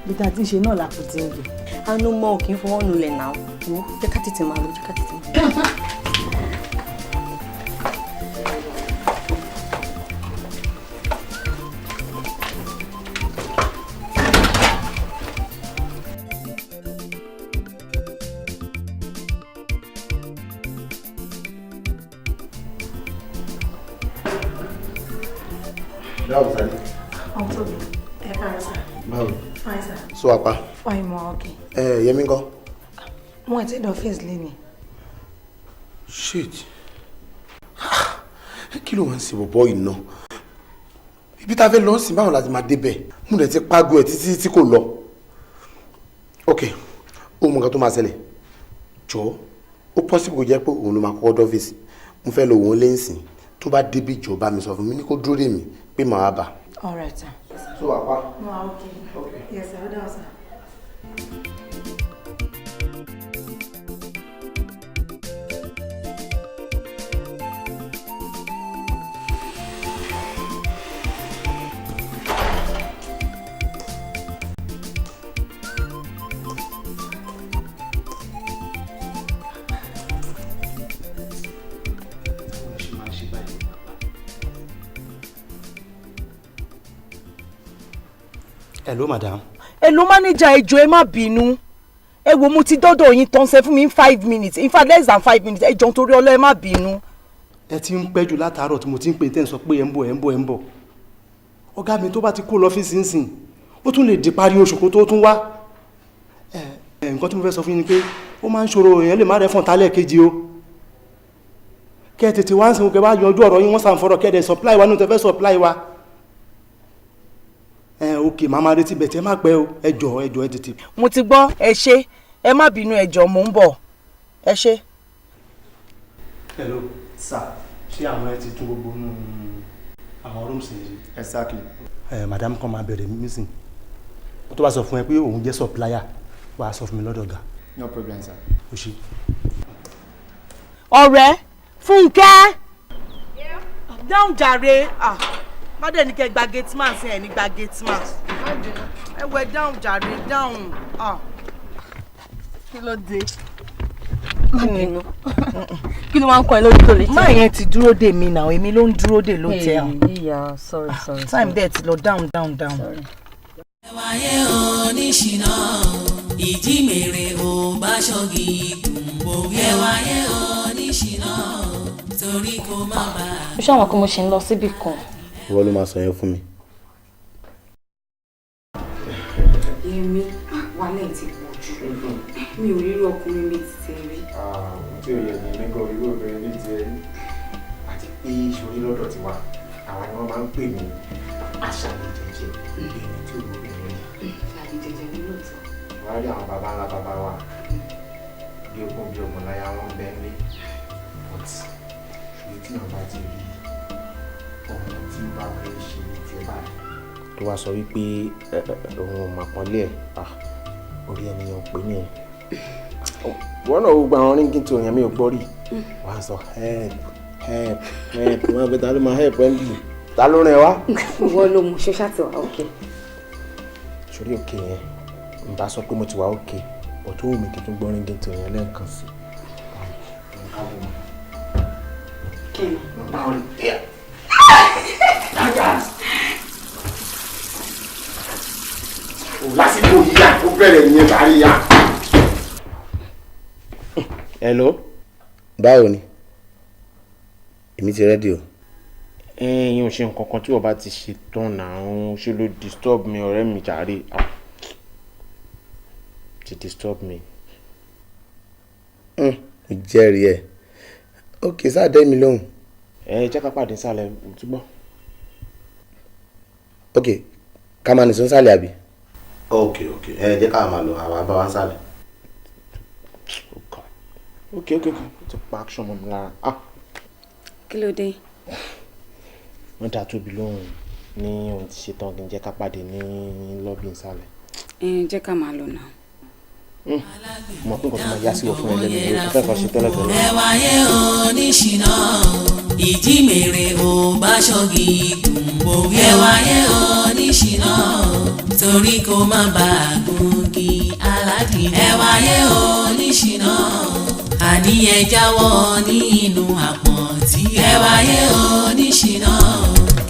Bí tá a ti ń ṣe náà làkùn ti ń jẹ. Anú mọ́ ò kì í fọwọ́ nulẹ̀ náà. Wo, jẹ́ ká tètè máa lọ, jẹ́ ká tètè máa lọ. Báwo sáré? Àwọn tó bí ẹ káàárọ̀ sir. Báwo? Fine, sir. So apa? Fine, mo okay. Ẹ Yẹmí ńkọ́? Wọn àti ọ́fíìsì lé ní. Shit. Kí ló wá ń ṣe bọ̀bọ̀ yìí náà? Ibi tá a fẹ́ lọ sí, báwo la ti máa débẹ̀? Mo dẹ̀ ti pàgọ́ ẹ̀ títí tí kò lọ. Ok, ó mọ nǹkan tó máa ṣẹlẹ̀. Jọ, ó possible kó jẹ́ pé òun ló máa kọ́kọ́ dọ́fíìsì. Mo fẹ́ lọ òun lẹ́sìn. Tó bá débi, jọ, bá mi sọ fún mi ní kó dúró dè mí pé màá bà. All right, sir. So wà pa. No, okay. Okay. Yes, sir. Ó dáhùn, sir. Ṣe máa ṣe báyìí? Hello, madam. Hello, manager, ẹ jọ̀ọ́, ẹ má bínú. Ẹ wo, mo ti dọ́dọ̀ yín tán ṣe fún mi in 5 minutes, in fact less than 5 minutes. Ẹ jọ̀ọ́, nítorí Ọlọ́run, ẹ má bínú. Ẹ ti ń pẹ́ jù látàárọ̀ tí mo ti ń pè, tẹ́ ń sọ pé ẹ̀ ń bọ̀, ẹ̀ ń bọ̀, ẹ̀ ń bọ̀. Ọ̀gá mi tó bá ti kó lọ́fíìsì ńsìn, ó tún lè di parí oṣù kó tó tún wá. Ẹ ẹ, nǹkan tí mo fẹ́ sọ fún yín ni pé ó máa ń ṣòro, èèyàn lè má rẹ́ fọ̀n tálẹ̀ kejì o. Kẹ́ ẹ tètè wá ń sìn, kẹ́ bá yanjú ọ̀rọ̀ yín, wọ́n sàǹfọ̀rọ̀, kẹ́ ẹ dẹ̀ supply wa nínú tẹ́ fẹ́ supply wa. Ẹ ok, màá máa retí bẹ̀tẹ̀, ẹ má pẹ́ o. Ẹ jọ̀ọ́, ẹ jọ̀ọ́, ẹ tètè. Mo ti gbọ́, ẹ ṣé, ẹ má bínú, ẹ jọ̀ọ́, mò ń bọ̀, ẹ ṣé. Hello sir, ṣé àwọn ẹ ti tún gbogbo nù àwọn rooms yìí? Exactly. Ẹ madam kan máa bẹ̀rẹ̀ mísìn. Tó bá sọ fún ẹ pé òun jẹ́ supplier, wàá sọ fún mi lọ́dọ̀ ọ̀gá. No problem, sir. O ṣe. Ọ̀rẹ́ Fúnkẹ́, dáhùn jàre. Ah, má dẹ̀ ní kẹ́ gba gate man sí ẹ̀ ní gba gate man. Ẹ wẹ, dáhùn jàre, dáhùn. Ah. Kí ló dé? Má bínú, kí ló máa ń kọ ẹ lórí tó lè Máa yẹn ti dúró dè mí náà, èmi ló ń dúró dè ló tẹ ọ. Yeah, sorry, sorry. Time dẹ̀ ti lọ, down, down, down. Wáyé oníṣìná, ìjímèrè ò bá ṣọ́gi gbòǹgbò. Ẹ wáyé oníṣìná torí kó má bàa. Mo ṣàwọn pé mo ṣe ń lọ síbì kan. Ìwọ ló máa sọ yẹn fún mi. Yẹmi, wàhálà ẹ̀ ti pọ̀ jù. Mi ò rírú ọkùnrin mi ti tẹ̀ rí. Tí ò yẹ ní nígbà irú obìnrin ní tiẹ̀ rí, àti pé sórí lọ́dọ̀ tiwa, àwa ni wọ́n máa ń pè ní aṣàlẹ̀ jẹjẹ, ẹni tí ò lóbìnrin rí. Ṣàlì jẹjẹ ní lóòótọ́. Wàá rí àwọn baba ńlá baba wa, bí ogún bí ọgbọ̀n láyà wọn ń bẹ́ ńlé, but ṣòro tí wọn bá ti rí ọmọ tí ó bá fẹ́ ṣe ní tiẹ̀ báyìí, tó wá sọ wípé òun ò mà pọ́nlé ẹ̀, orí ẹnìyàn ò pé nìyẹn. Wọ́n náà gbogbo àwọn ringing tone yẹn, mi ò gbọ́ rí. Wọ́n á sọ help, help, help. Wọ́n á gbé, ta ló máa help ẹ́ ń bì? Ta ló rìn ẹ wá? Ìwọ ló mú ṣó ṣàtìwá òkè. Sórí òkè yẹn, n bá sọ pé mo ti wà òkè, but ó wù mí kí n tún gbọ́ ringing tone yẹn lẹ́ẹ̀kan sí i. Kí ni? Báwo ni? Lásìkò yíyá ó bẹ̀rẹ̀ ìyẹn bàrí ya. Hello. Báwo ni? Èmi ti ready o. Ẹ̀yin ò ṣe nǹkan kan tí wọ́n bá ti ṣe tán náà, ṣe ló disturb mi, ọ̀rẹ́ mi jàre. Ah, ti disturb mi. Mo jẹ́rìí ẹ̀. Ok, sáà dẹ́ mi lóhùn. Ẹ jẹ́ ká pàdé sálẹ̀, mo ti gbọ́. Ok, ká máa nìṣó sálẹ̀ àbí? Ok, ẹ jẹ́ ká máa lọ, àwa bá wa ń sálẹ̀. Ok, ó ti pa action mọ́ mi lára. Ah. Kí ló dé? Wọ́n dá Tóbi lóhùn ní òun ti ṣe tán, kí n jẹ́ ká pàdé ní lobby ìsàlẹ̀. Ẹ jẹ́ ká máa lọ náà. Mo mọ̀ pé nǹkan tó máa yá sí wọ fún ẹ lẹ́nu ni o fẹ́ kàn ṣe tẹ́lẹ̀ tẹ́lẹ̀. Ẹ wáyé oníṣìná, ìjímèrè ò bá ṣọ́gi gbòǹgbò. Ẹ wáyé oníṣìná torí kó má bàa gungi aládìí. Ẹ wáyé oníṣìná, àní ẹ jáwọ́ nínú àpọ̀n tí. Ẹ wáyé oníṣìná,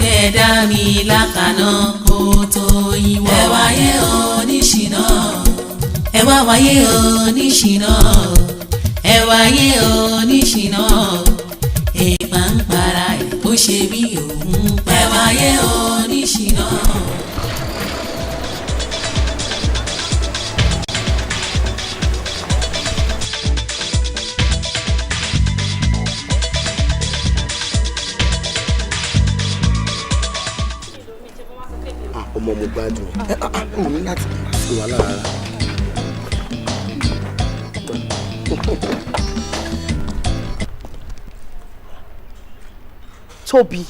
kẹ́ẹ̀dá mi lákàná kó tó yíwọ́. Ẹ wáyé oníṣìná, ẹ wá wáyé oníṣìná, ẹ wáyé oníṣìná, èèpà ń para ẹ̀ ó ṣe bí òun pa. Ẹ wáyé oníṣìná. Ọmọ, mo gbádùn ẹ. Ò ní láti ṣe wàhálà rárá. Tóbi.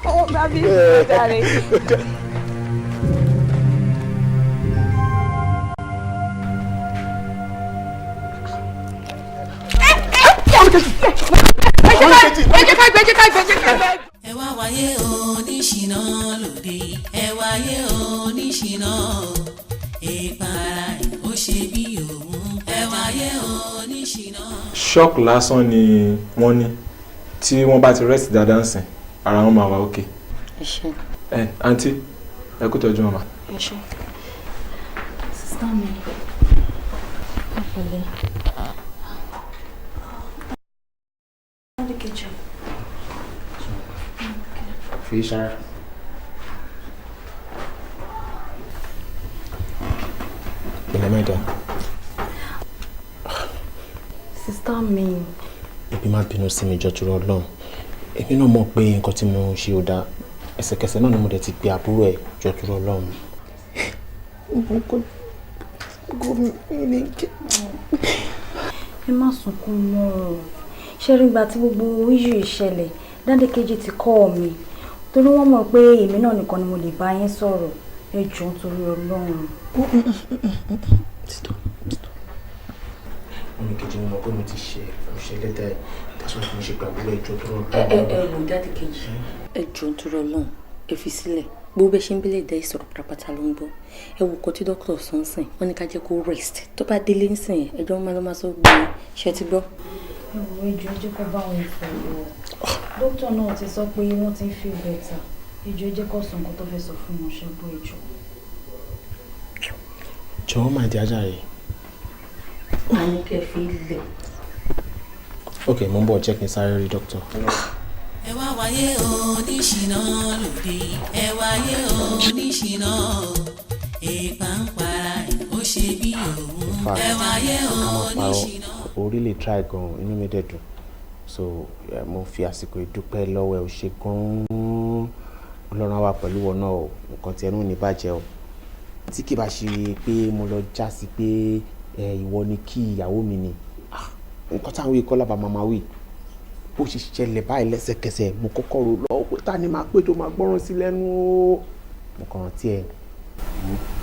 Oh, baby, darling. Ẹ wá wáyé oníṣìná lòdì, ẹ wáyé oníṣìná o, ìpara ó ṣe bí òun, ẹ wáyé oníṣìná. Shock lásán ni wọ́n ní. Tí wọ́n bá ti rest dáadáa ń sìn, ara wọn máa wà okay. Ẹ ṣé. Ẹ àǹtí, ẹ kú tọ́jú wọn mà. Ẹ ṣé. Sister mi, ẹ pẹ̀lẹ́. Daddy kejì. Fi sára. Pẹ̀lẹ́ mẹ́ta. Sister mi. Èmi, má bínú sí mi, jọ̀ọ́, torí Ọlọ́run. Èmi náà mọ̀ pé nǹkan tí mo ṣe ò dáa. Ẹsẹ̀kẹsẹ̀ náà ni mo dẹ̀ ti pe àbúrò ẹ̀, jọ̀ọ́, torí Ọlọ́run. Ẹ má sunkún mọ́ ọ. Ṣé rí, ìgbà tí gbogbo issue ìṣẹ̀lẹ̀, Daddy kejì ti kọ́ mi torí wọ́n mọ̀ pé èmi náà nìkan ni mo lè bá yín sọ̀rọ̀. Ẹ jọ̀ọ́, nítorí Ọlọ́run. Omi kejì ni mo pé mo ti ṣe, mo ṣe lẹ́dà ẹ̀. That's why mo ṣe pe àbúrò ẹ̀, jọ̀ọ́, torí Ọlọ́run. Ẹ wò, Daddy kejì, ẹ jọ̀ọ́, nítorí Ọlọ́run, ẹ fi sílẹ̀. Gbogbo bẹ́ẹ̀ ṣe ń bílẹ̀ dá ìsọ̀rọ̀ pátápátá ló ń gbọ́. Ẹ wò kọ́ tí dókítà sọ ń sìn, wọ́n ní ká jẹ́ kó rest. Tó bá délé ń sìn, ẹjọ́ máa lọ máa sọ gbé ṣe ti gbọ́. Ẹ wò, ẹ jọ̀ọ́, ẹ jẹ́ kó bá wọn sọ̀rọ̀. Dókítà náà ti sọ pé wọ́n ti ń feel better. Ẹ jọ̀ọ́, ẹ jẹ́ kó sọ nǹkan tó fẹ́ sọ fún wọn. Ṣe gbọ́? Ẹ jọ̀ọ́. Jọ̀wọ́, máa di ajá rẹ̀. A ní kẹ́ fi lẹ̀. Ok, mo ń bọ̀, jẹ́ kí n sáré rí dókítà. Ẹ wá wáyé oníṣìná lòdì, ẹ wáyé oníṣìná o, ìpà ń para ó ṣe bí òun, ẹ wáyé Ká má parọ́, oníṣìná. O really try gan, inú mi dẹ̀ dùn. So mo fi àsìkò ìdúpẹ́ lọ́wọ́ ẹ. O ṣe gan-an. Ọlọ́run á wà pẹ̀lú wọn náà o. Nǹkan tí ẹnu ò ní bàjẹ́ o. Tí kì bá ṣe pé mo lọ já sí pé ìwọ ni kí ìyàwó mi ni. Ah, nǹkan táwọn wí kọ́ lábàá máa wí. Bó ṣe ṣẹlẹ̀ báyìí, lẹ́sẹ̀kẹsẹ̀ mo kọ́kọ́ rò lọ́wọ́ pé ta ni máa pé tó máa gbọ́ràn sí lẹ́nu o. Mo kàn rántí ẹ.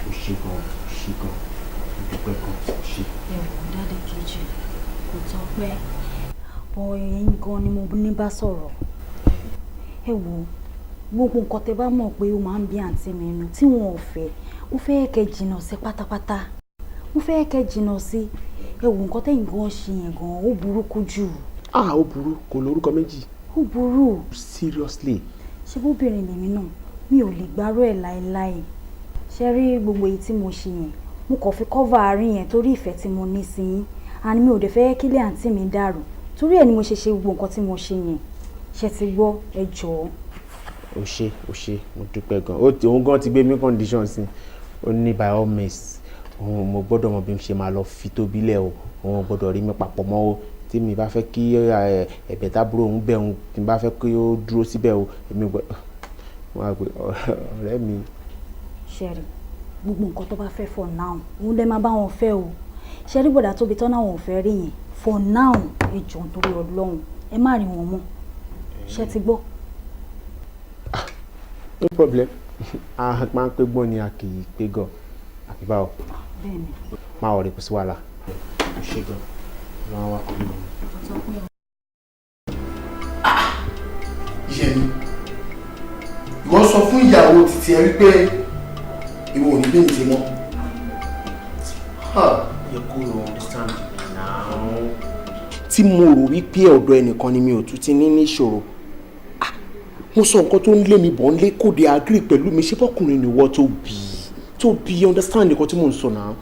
O ṣe gan, o ṣe gan, mo dúpẹ́ gan, o ṣe. Ẹ wò, Daddy kejì, kò tọ́pẹ́ bọ́. Ẹ̀yin gan ni mo ní bá sọ̀rọ̀. Ẹ wò, gbogbo nǹkan tẹ́ bá mọ̀ pé ó máa ń bí àǹtí mi inú tí wọn ò fẹ́, mo fẹ́ kẹ́ jìnnà sí pátápátá. Mo fẹ́ kẹ́ jìnnà sí. Ẹ wò, nǹkan tẹ́yìn gan ṣe yẹn gan, ó burúkú jù. Ah, ó burú, kò lórúkọ méjì. Ó burú. Seriously. Ṣé bóbìnrin lèmi náà, mi ò lè gbárò ẹ̀ láéláé. Ṣe rí gbogbo èyí tí mo ṣe yẹn, mo kàn fi cover àárín yẹn torí ìfẹ́ tí mo ní sí yín, and mi ò dẹ̀ fẹ́ kílé àǹtí mi dàrú. Torí ẹ̀ ni mo ṣe ṣe gbogbo nǹkan tí mo ṣe yẹn. Ṣe ti gbọ́? Ẹ jọ̀ọ́. O ṣe, o ṣe, mo dúpẹ́ gan. Ó ti òun gan ti gbé mi condition sí. Ó ní by all means, òun mo gbọ́dọ̀ mọ bí mo ṣe máa lọ fi Tóbi lẹ̀ o. Òun ò gbọ́dọ̀ rí mi papọ̀ mọ́ o. Tí mi bá fẹ́ kí ẹ̀bẹ̀ tábúrò òun bẹ̀ òun, tí mi bá fẹ́ kí ó dúró síbẹ̀ o, èmi gbọ́dọ̀ wọ́n á pè ọ̀rẹ́ mi. Ṣẹ́rí, gbogbo nǹkan tó bá fẹ́ for now, òun lè máa bá wọn fẹ́ o. Ṣẹ́rí, bọ̀dà Tóbi tán náà wọn ò fẹ́ rí yẹn for now, ẹ jọ̀ọ́, nítorí Ọlọ́run, ẹ má rí wọn mọ́. Ṣé ti gbọ́? No problem. A máa ń pé gbọ́n ni, a kì í pé gọ̀, àbí báwo? Bẹ́ẹ̀ni. Má worry, kò sí wàhálà. O ṣe gan, wọ́n á wà pẹ̀lú mi. Yẹmi, ìwọ sọ fún ìyàwó títí ẹ wípé ìwọ ò ní bí ti mọ́. Yẹ kó o understand now. Tí mo rò wípé ọ̀dọ̀ ẹnìkan ni mi ò tún ti ní níṣòro. Ah, mo sọ nǹkan tó ń lé mi bọ̀ ń lé kó de agree pẹ̀lú mi. Ṣé bọ́kùnrin ni ìwọ tó bí tó bí understand nǹkan tí mò ń sọ náà.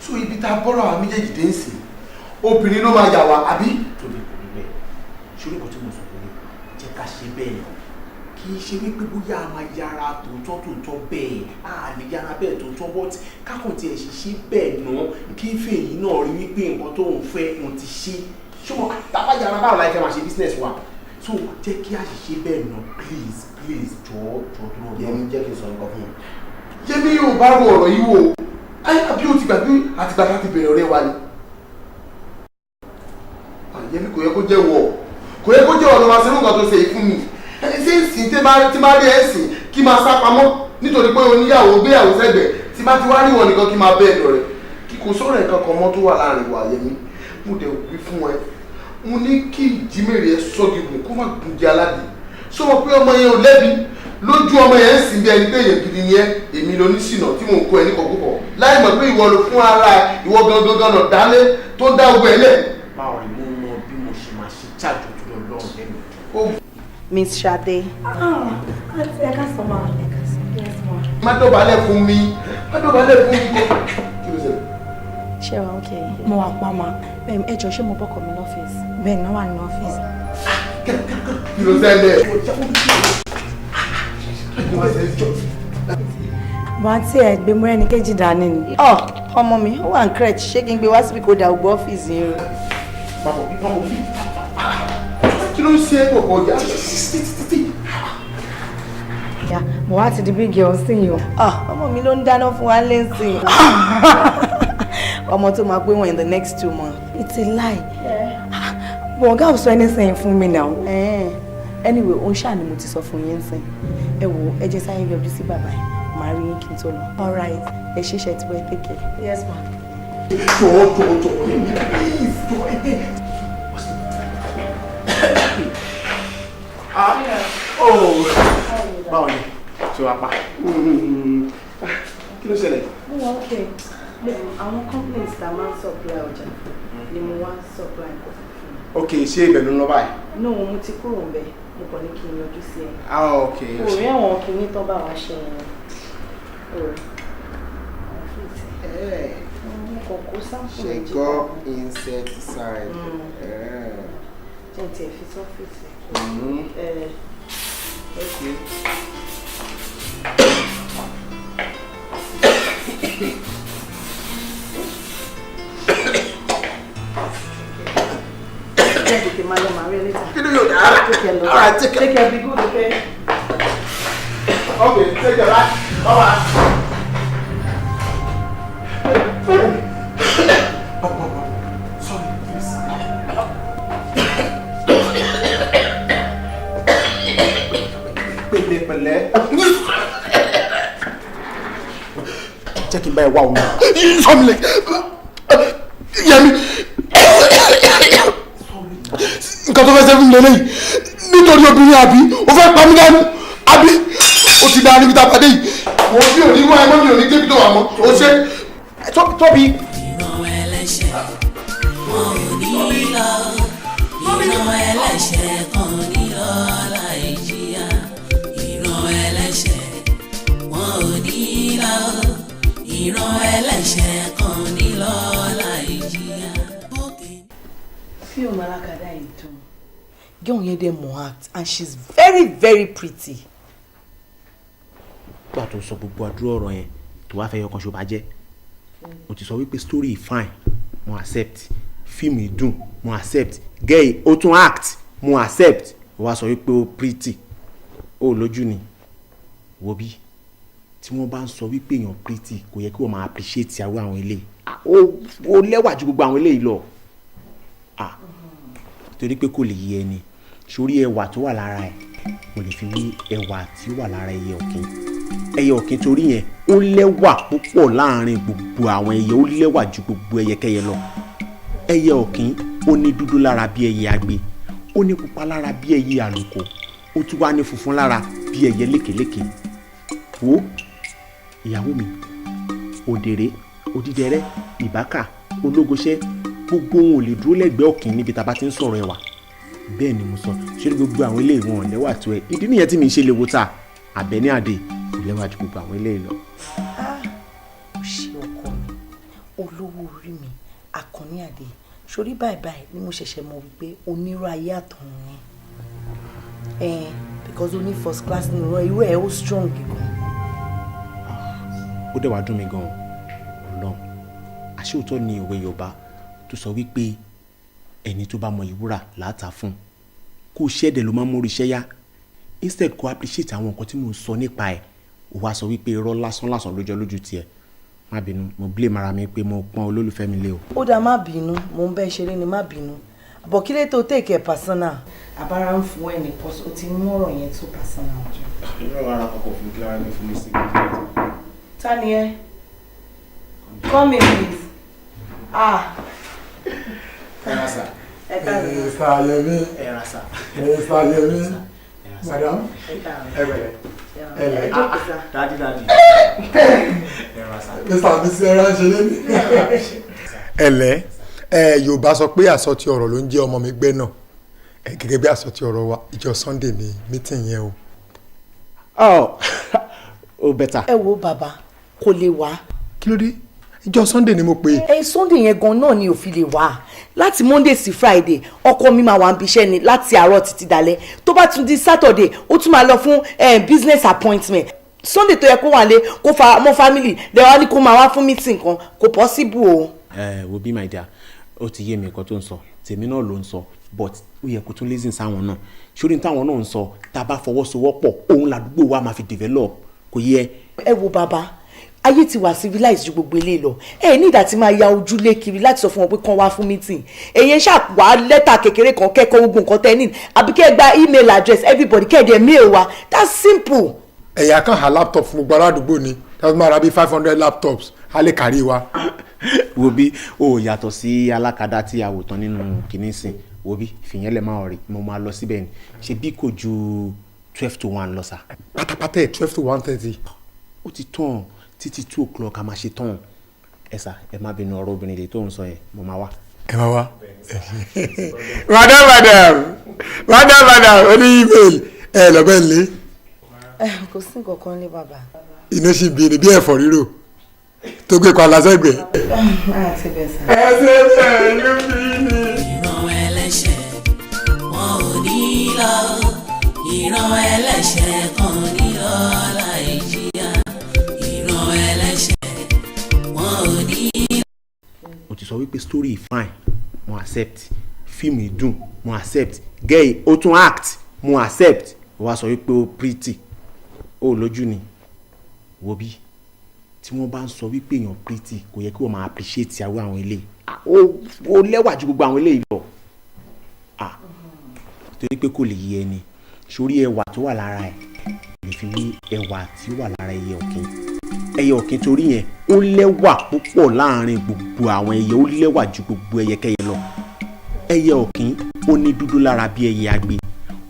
So ibi tá a bọ́rọ̀ àwọn méjèèjì dé ń sìn, obìnrin ló máa yà wá, àbí? Tóbi, kò rí bẹ́ẹ̀. Ṣorí nǹkan tí mo sọ pé jẹ́ ká ṣe bẹ́ẹ̀ ni kì Kì í ṣe wípé bóyá a máa yára tòótọ́ tòótọ́ bẹ́ẹ̀, a lè yára bẹ́ẹ̀ tòótọ́, but kákan tiẹ̀ ṣe ṣe bẹ́ẹ̀ ná, kí Fèyí náà rí wípé nǹkan tó ń fẹ́ òun ti ṣe. Ṣùgbọ́n tá a bá yára, báwo la ṣe máa ṣe business wa? So jẹ́ kí a ṣe ṣe bẹ́ẹ̀ ná, please, please, jọ̀ọ́, jọ̀ọ́, dúró. Yẹmi, jẹ́ kí n sọ nǹkan fún un. Yẹmi, yóò bá ro ọ̀rọ̀ yìí wò ó, àbí o ti gbàgbé àtìgbà tá ti bẹ̀rẹ̀ ọ̀rẹ́ wa ni? Yẹmi, kò yẹ kó jẹ́ wọ̀, kò yẹ kó jẹ́ ọ̀nà máa ṣe irú nǹkan tó ṣe yìí fún mi. Ṣé ìsìn tí máa rí ẹ̀ sìn kí máa sá pamọ́ nítorí pé oníyàwó gbéyàwó sẹ́gbẹ̀ẹ́, tí bá ti wá rí wọn nìkan kí máa bẹ́ẹ̀ lọ rẹ̀, kí kò sọ̀rọ̀ nǹkan kan mọ́ tó wà láàrin wa? Yẹmi, mo dẹ̀ wí fún ẹ, mo ní kí ìjímèrè ẹ sọ́gi gùn kó má gun jẹ aládìí. Sọ wọn pé ọmọ yẹn ò lẹ́bi lójú ọmọ yẹn ń sìn bí ẹni pé èèyàn gidi ni ẹ. Èmi ló ní ṣìnà tí mò ń kó ẹ ní kọ̀kúkọ̀ láì mọ̀ pé ìwọ ló fún ara ẹ, ìwọ gangan gan náà dálé tó dá ogun ẹ lẹ̀. Báwo ni mo mọ bí mo ṣe máa ṣe chájò tó lọ lọ́rùn lẹ́nu? Miss Sade. Ẹ ká sọ ma. Yes ma. Má dọ̀bálẹ̀ fún mi, má dọ̀bálẹ̀ fún mi. Kí ló ṣẹlẹ̀? Ṣé wa okay? Mo wà pa ma. Ẹ jọ̀ọ́, ṣé mo bọ́kọ̀ mi lọ́fíìsì? Bẹ́ẹ̀ ni, wọ́n wà ní ọ́fíìsì. Kí ló ṣẹlẹ̀? Mo àti ẹ̀ gbé mú ẹni kejì dání ni. Ọ ọmọ mi, ó wà ní crèche. Ṣé kí n gbé wá síbi kó da ògbó ọ́fíìsì yín rú? Kí ló ń ṣe é pọ̀pọ̀ ọjà? Ya, mo wá ti di big girl sí yìí o. Ọmọ mi ló ń dáná fún wa lẹ́sìn. Ọmọ tó máa pé wọn in the next 2 months. It's a lie. But ọ̀gá ò sọ anything fún mi now. Anyway, òun ṣáà ni mo ti sọ fún yín sìn. Ẹ wo, ẹ jẹ́ sáyé yọjú sí bàbá yìí. Màá rí yín kí n tó lọ. All right. Ẹ ṣiṣẹ́ tí wọ́n, take care. Yes ma. Jọ̀ọ́, jọ̀ọ́, jọ̀ọ́, please, jọ̀ọ́. Ah, oh, báwo ni? Ṣé wàá pa? Kí ló ṣẹlẹ̀? Mo wà okay. Àwọn companies tá a máa ń supply ọjà ni mo wá supply nǹkan fún. Ok, ṣé ibẹ̀ ló ń lọ báyìí? No, mo ti kúrò ń bẹ̀. Mo kàn ní kí n yọjú sí ẹ. Ah, ok. Kò rí àwọn kinní tán bá wa ṣe yẹn. O rí. Mo kàn kó sample méjì. Ṣe gọ́ insecticide. Jẹ́ n tiẹ̀ fi sọ́fíìsì. Okay. Jẹ́ tètè máa lọ, màá rí ẹ later. Kí ló yóò dá? Take care, love. All right, take care. Take care, be good, okay? Okay, take care, right? Bye bye. Sorry, please. Pẹ̀lẹ́ pẹ̀lẹ́. Jẹ́ kí n bá ẹ wá omi. Sọmi Yẹmi, nǹkan tó fẹ́ ṣe fún mi lélẹ́yìí nítorí obìnrin, àbí o fẹ́ pa mí dánú? Àbí o ti dáa níbi tá a pàdé yìí? Mo bí òní wá ẹ mọ́, mi ò ní débi tó wà mọ́ o ṣe. Tóbi. Ìran ẹlẹ́ṣẹ̀ wọn ò ní lọ, ìran ẹlẹ́ṣẹ̀ kan ní lọ láì jìyà. Ìran ẹlẹ́ṣẹ̀ wọn ò ní lọ, ìran ẹlẹ́ṣẹ̀ kan ní lọ láì jìyà. Fíìmù alákàdá yìí dùn. Girl yẹn dẹ̀ mọ̀ act and she's very very pretty. Gbà tó sọ gbogbo àdúrà ọ̀rọ̀ yẹn tó wá fẹ́ yọkan ṣo bá jẹ́, mo ti sọ wípé story fine, mo accept. Fíìmù yìí dùn, mo accept. Girl ó tún act, mo accept. Ó wá sọ wípé ó pretty, ó lójú ni. Wo bí tí wọ́n bá ń sọ wípé èèyàn pretty, kò yẹ kí wọ́n máa appreciate àwọn eléyìí. Ó lẹ́wà ju gbogbo àwọn eléyìí lọ. Ah, torí pé kò lè yé ẹni sórí ẹwà tó wà lára ẹ̀, mo lè fi wí ẹwà tí ó wà lára ẹyẹ ọ̀kín. Ẹyẹ ọ̀kín torí yẹn, ó lẹ́wà púpọ̀ láàrin gbogbo àwọn ẹyẹ, ó lẹ́wà ju gbogbo ẹyẹkẹ́yẹ lọ. Ẹyẹ ọ̀kín, ó ní dúdú lára bí ẹyẹ agbe, ó ní pupa lára bí ẹyẹ àlùkò, ó tún wá ní funfun lára bí ẹyẹ lékeléke. Wo ìyàwó mi, òdèrè, òdìdẹrẹ́, ìbákà, ológoṣẹ́, gbogbo wọn ò lè dúró lẹ́gbẹ̀ẹ́ ọ̀kín níbi tá a bá ti ń sọ̀rọ̀ ẹwà. Bẹ́ẹ̀ ni mo sọ. Ṣé gbogbo àwọn ilé ìwọ̀n lẹ́wà tó ẹ? Ìdí nìyẹn tí mi ṣe lè wo ta Àbẹ̀ní Àdè kò lẹ́wà ju gbogbo àwọn ilé lọ. Ó ṣe ọkọ mi, olówó orí mi, Àkànní Àdè. Sórí báyìí báyìí ni mo ṣẹ̀ṣẹ̀ mọ̀ wípé onírọ̀ ayé àtọ̀run ni, because Because o ní first class ní irọ́, irú ẹ̀ ó strong gan. Ó dẹ̀ wá dùn mí gan-an. Ọlọ́run, àṣé òótọ́ ni òwe Yorùbá tó sọ wípé ẹni tó bá mọ ìwúrà láàtà fún kó ṣẹ́ẹ̀dẹ̀ ló máa ń mórí iṣẹ́ yá. Instead kó appreciate àwọn nǹkan tí mò ń sọ nípa ẹ̀, ó wá sọ wípé irọ́ lásán lásán ló jọ lójú tiẹ̀. Má bínú, mo blame ara mi pé mo pọ́n olólùfẹ́ mi lé o. Ó dáa, má bínú, mò ń bẹ́ ṣeré ni, má bínú. But kí lè tó take it personal? Àbára ń fún ẹ nìkan, o ti mú ọ̀rọ̀ yẹn tó personal jù. Irọ́, ara kọ̀kọ̀ fún kí lára mi fún mi sí. Ta ni ẹ? Come in, please. Ah. Ẹ ra sà. Ẹ káàárọ̀. Mr. Yemi. Ẹ ra sà. Mr. Yemi. Madam. Ẹ káàárọ̀. Ẹ pẹ̀lẹ́. Ẹ lẹ̀. Ẹ jókòó sá. Daddy, daddy. Ẹ ra sà. Mr. and Mrs. Ẹran ṣe lé ní. Ẹ lẹ́ ẹ. Yorùbá sọ pé àsọtí ọ̀rọ̀ ló ń jẹ́ ọmọ mi gbẹ́ náà. Ẹ gẹ́gẹ́ bí àsọtí ọ̀rọ̀ wa, ìjọ Sunday ni meeting yẹn o. Oh, ó better. Ẹ wo bàbá, kò lè wá. Kí ló dé? Ìjọ Sunday ni mo pè é. Ẹ Sunday yẹn gan náà ni ò fi lè wá. Láti Monday sí Friday, ọkọ mi máa wà ń bíṣẹ́ ni láti àárọ̀ títí dalẹ́. Tó bá tún di Saturday, ó tún máa lọ fún business appointment. Sunday tó yẹ kó wà lé kó fa mọ́ family lẹ́wọ́n ní kó máa wá fún meeting kan, kò possible o. Ẹ wo bí, my dear, ó ti yé mi. Nǹkan tó ń sọ tèmi náà ló ń sọ, but ó yẹ kó tún listen sáwọn náà sórí táwọn náà ń sọ. Tá a bá fọwọ́sowọ́pọ̀, òun làdúgbò wa máa fi develop, kò yẹ. Ẹ wo bàbá, ayé ti wà civilized ju gbogbo eléyìí lọ. Ẹ ní ìdá tí máa ya ojúlé kiri láti sọ fún wọn pé kán wá fún meeting. Èyí ṣáà wá lẹ́tà kékeré kan, kẹ́kọ̀ọ́ gbogbo nǹkan tẹ́ ní, àbí kẹ́ ẹ gba email address everybody, kẹ́ ẹ dẹ̀ mail wa. That's simple. Ẹ̀yà kan ha laptop fún gbogbo aládùúgbò ni tàbí máa ra bíi 500 laptops, á lè kárí wa. Wo bí, o yàtọ̀ sí alákadá tí a wò tán nínú kìíní sìn. Wo bí, fìyẹn lẹ̀, máa rí mo máa lọ síbẹ̀ ni. Ṣe bí kò ju 12 to 1 lọ sà. Pátápátá ẹ̀, 12 to 1:30. Ó ti tán títí 2 o'clock a máa ṣe tán. Ẹ sà, ẹ má bínú, ọ̀rọ̀ obìnrin lè tó ń sọ yẹn, mo máa wá. Ẹ máa wá. Madam, madam, madam, madam, ó ní email ẹ lọ bẹ́ẹ̀ lé. Kò sí nǹkan kan lé bàbá. Iná sì bí ni bí ẹ̀fọ́ rírò tó gbé pa lásẹ̀gbẹ̀. Àti bẹ́ẹ̀ sà. Ẹ ṣe bẹ́ẹ̀ ló bí ni. Ìran ẹlẹ́ṣẹ̀ wọn ò ní lọ, ìran ẹlẹ́ṣẹ̀ kan ní lọ láì jìyà, ìran ẹlẹ́ṣẹ̀ wọn ò ní. O ti sọ wípé story fine, mo accept. Fíìmù ìdùn, mo accept. Girl ó tún act, mo accept. O wá sọ wípé ó pretty, ó lójú ni. Wo bí, tí wọ́n bá ń sọ wípé èèyàn pretty, kò yẹ kí wọ́n máa appreciate àwọn eléyìí. Ó lẹ́wà ju gbogbo àwọn eléyìí lọ. Ah, torí pé kò lè yé ẹni sórí ẹwà tó wà lára ẹ̀ lè fi wé ẹwà tí ó wà lára ẹyẹ ọ̀kín. Ẹyẹ ọ̀kín torí yẹn, ó lẹ́wà púpọ̀ láàrin gbogbo àwọn ẹyẹ, ó lẹ́wà ju gbogbo ẹyẹkẹyẹ lọ. Ẹyẹ ọ̀kín, ó ní dúdú lára bí ẹyẹ agbe,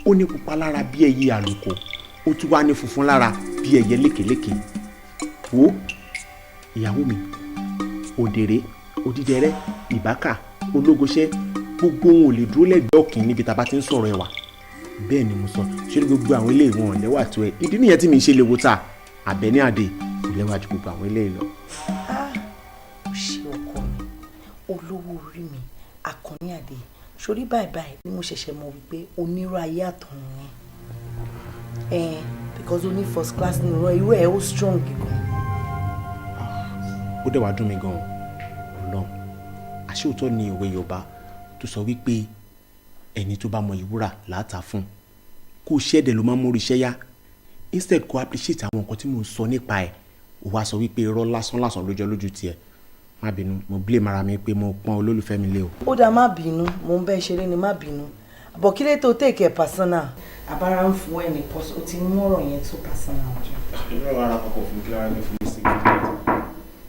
ó ní pupa lára bí ẹyẹ àlùkò, ó tún wá ní funfun lára bí ẹyẹ lékeléke. Wo ìyàwó mi, òdèrè, òdìdẹrẹ́, ìbákà, ológoṣẹ́, gbogbo wọn ò lè dúró lẹ́gbẹ̀ẹ́ ọ̀kín níbi tá a bá ti ń sọ̀rọ̀ ẹwà. Bẹ́ẹ̀ ni mo sọ. Ṣé ní gbogbo àwọn ilé ìwọ̀n lẹ́wà tó ẹ? Ìdí nìyẹn tí mi ṣe lè wo ta Àbẹ̀ní Àdè kò lẹ́wà ju gbogbo àwọn ilé lọ. Ó ṣe ọkọ mi, olówó orí mi, Àkànní Àdè. Sórí báyìí báyìí ni mo ṣẹ̀ṣẹ̀ mọ̀ wípé onírọ̀ ayé àtọ̀run ni ẹ, because o ní first class ní irọ́, irú ẹ̀ ó strong gan. Ó dẹ̀ wá dùn mí gan-an. Ọlọ́run, àṣé òótọ́ ni òwe Yorùbá tó sọ wípé ẹni tó bá mọ ìwúrà láàtà fún kó ṣẹ́ẹ̀dẹ̀ ló máa ń mórí iṣẹ́ yá. Instead kó appreciate àwọn nǹkan tí mò ń sọ nípa ẹ̀, ó wá sọ wípé irọ́ lásán lásán ló jọ lójú tiẹ̀. Má bínú, mo blame ara mi pé mo pọ́n olólùfẹ́ mi lé o. Ó dáa, má bínú, mò ń bẹ́ ṣeré ni, má bínú. But kí lè tó take it personal? Àbára ń fún ẹ nìkan, o ti mú ọ̀rọ̀ yẹn tó personal jù. Irọ́, ara kọ̀kọ̀ fún kí lára mi fún mi sí.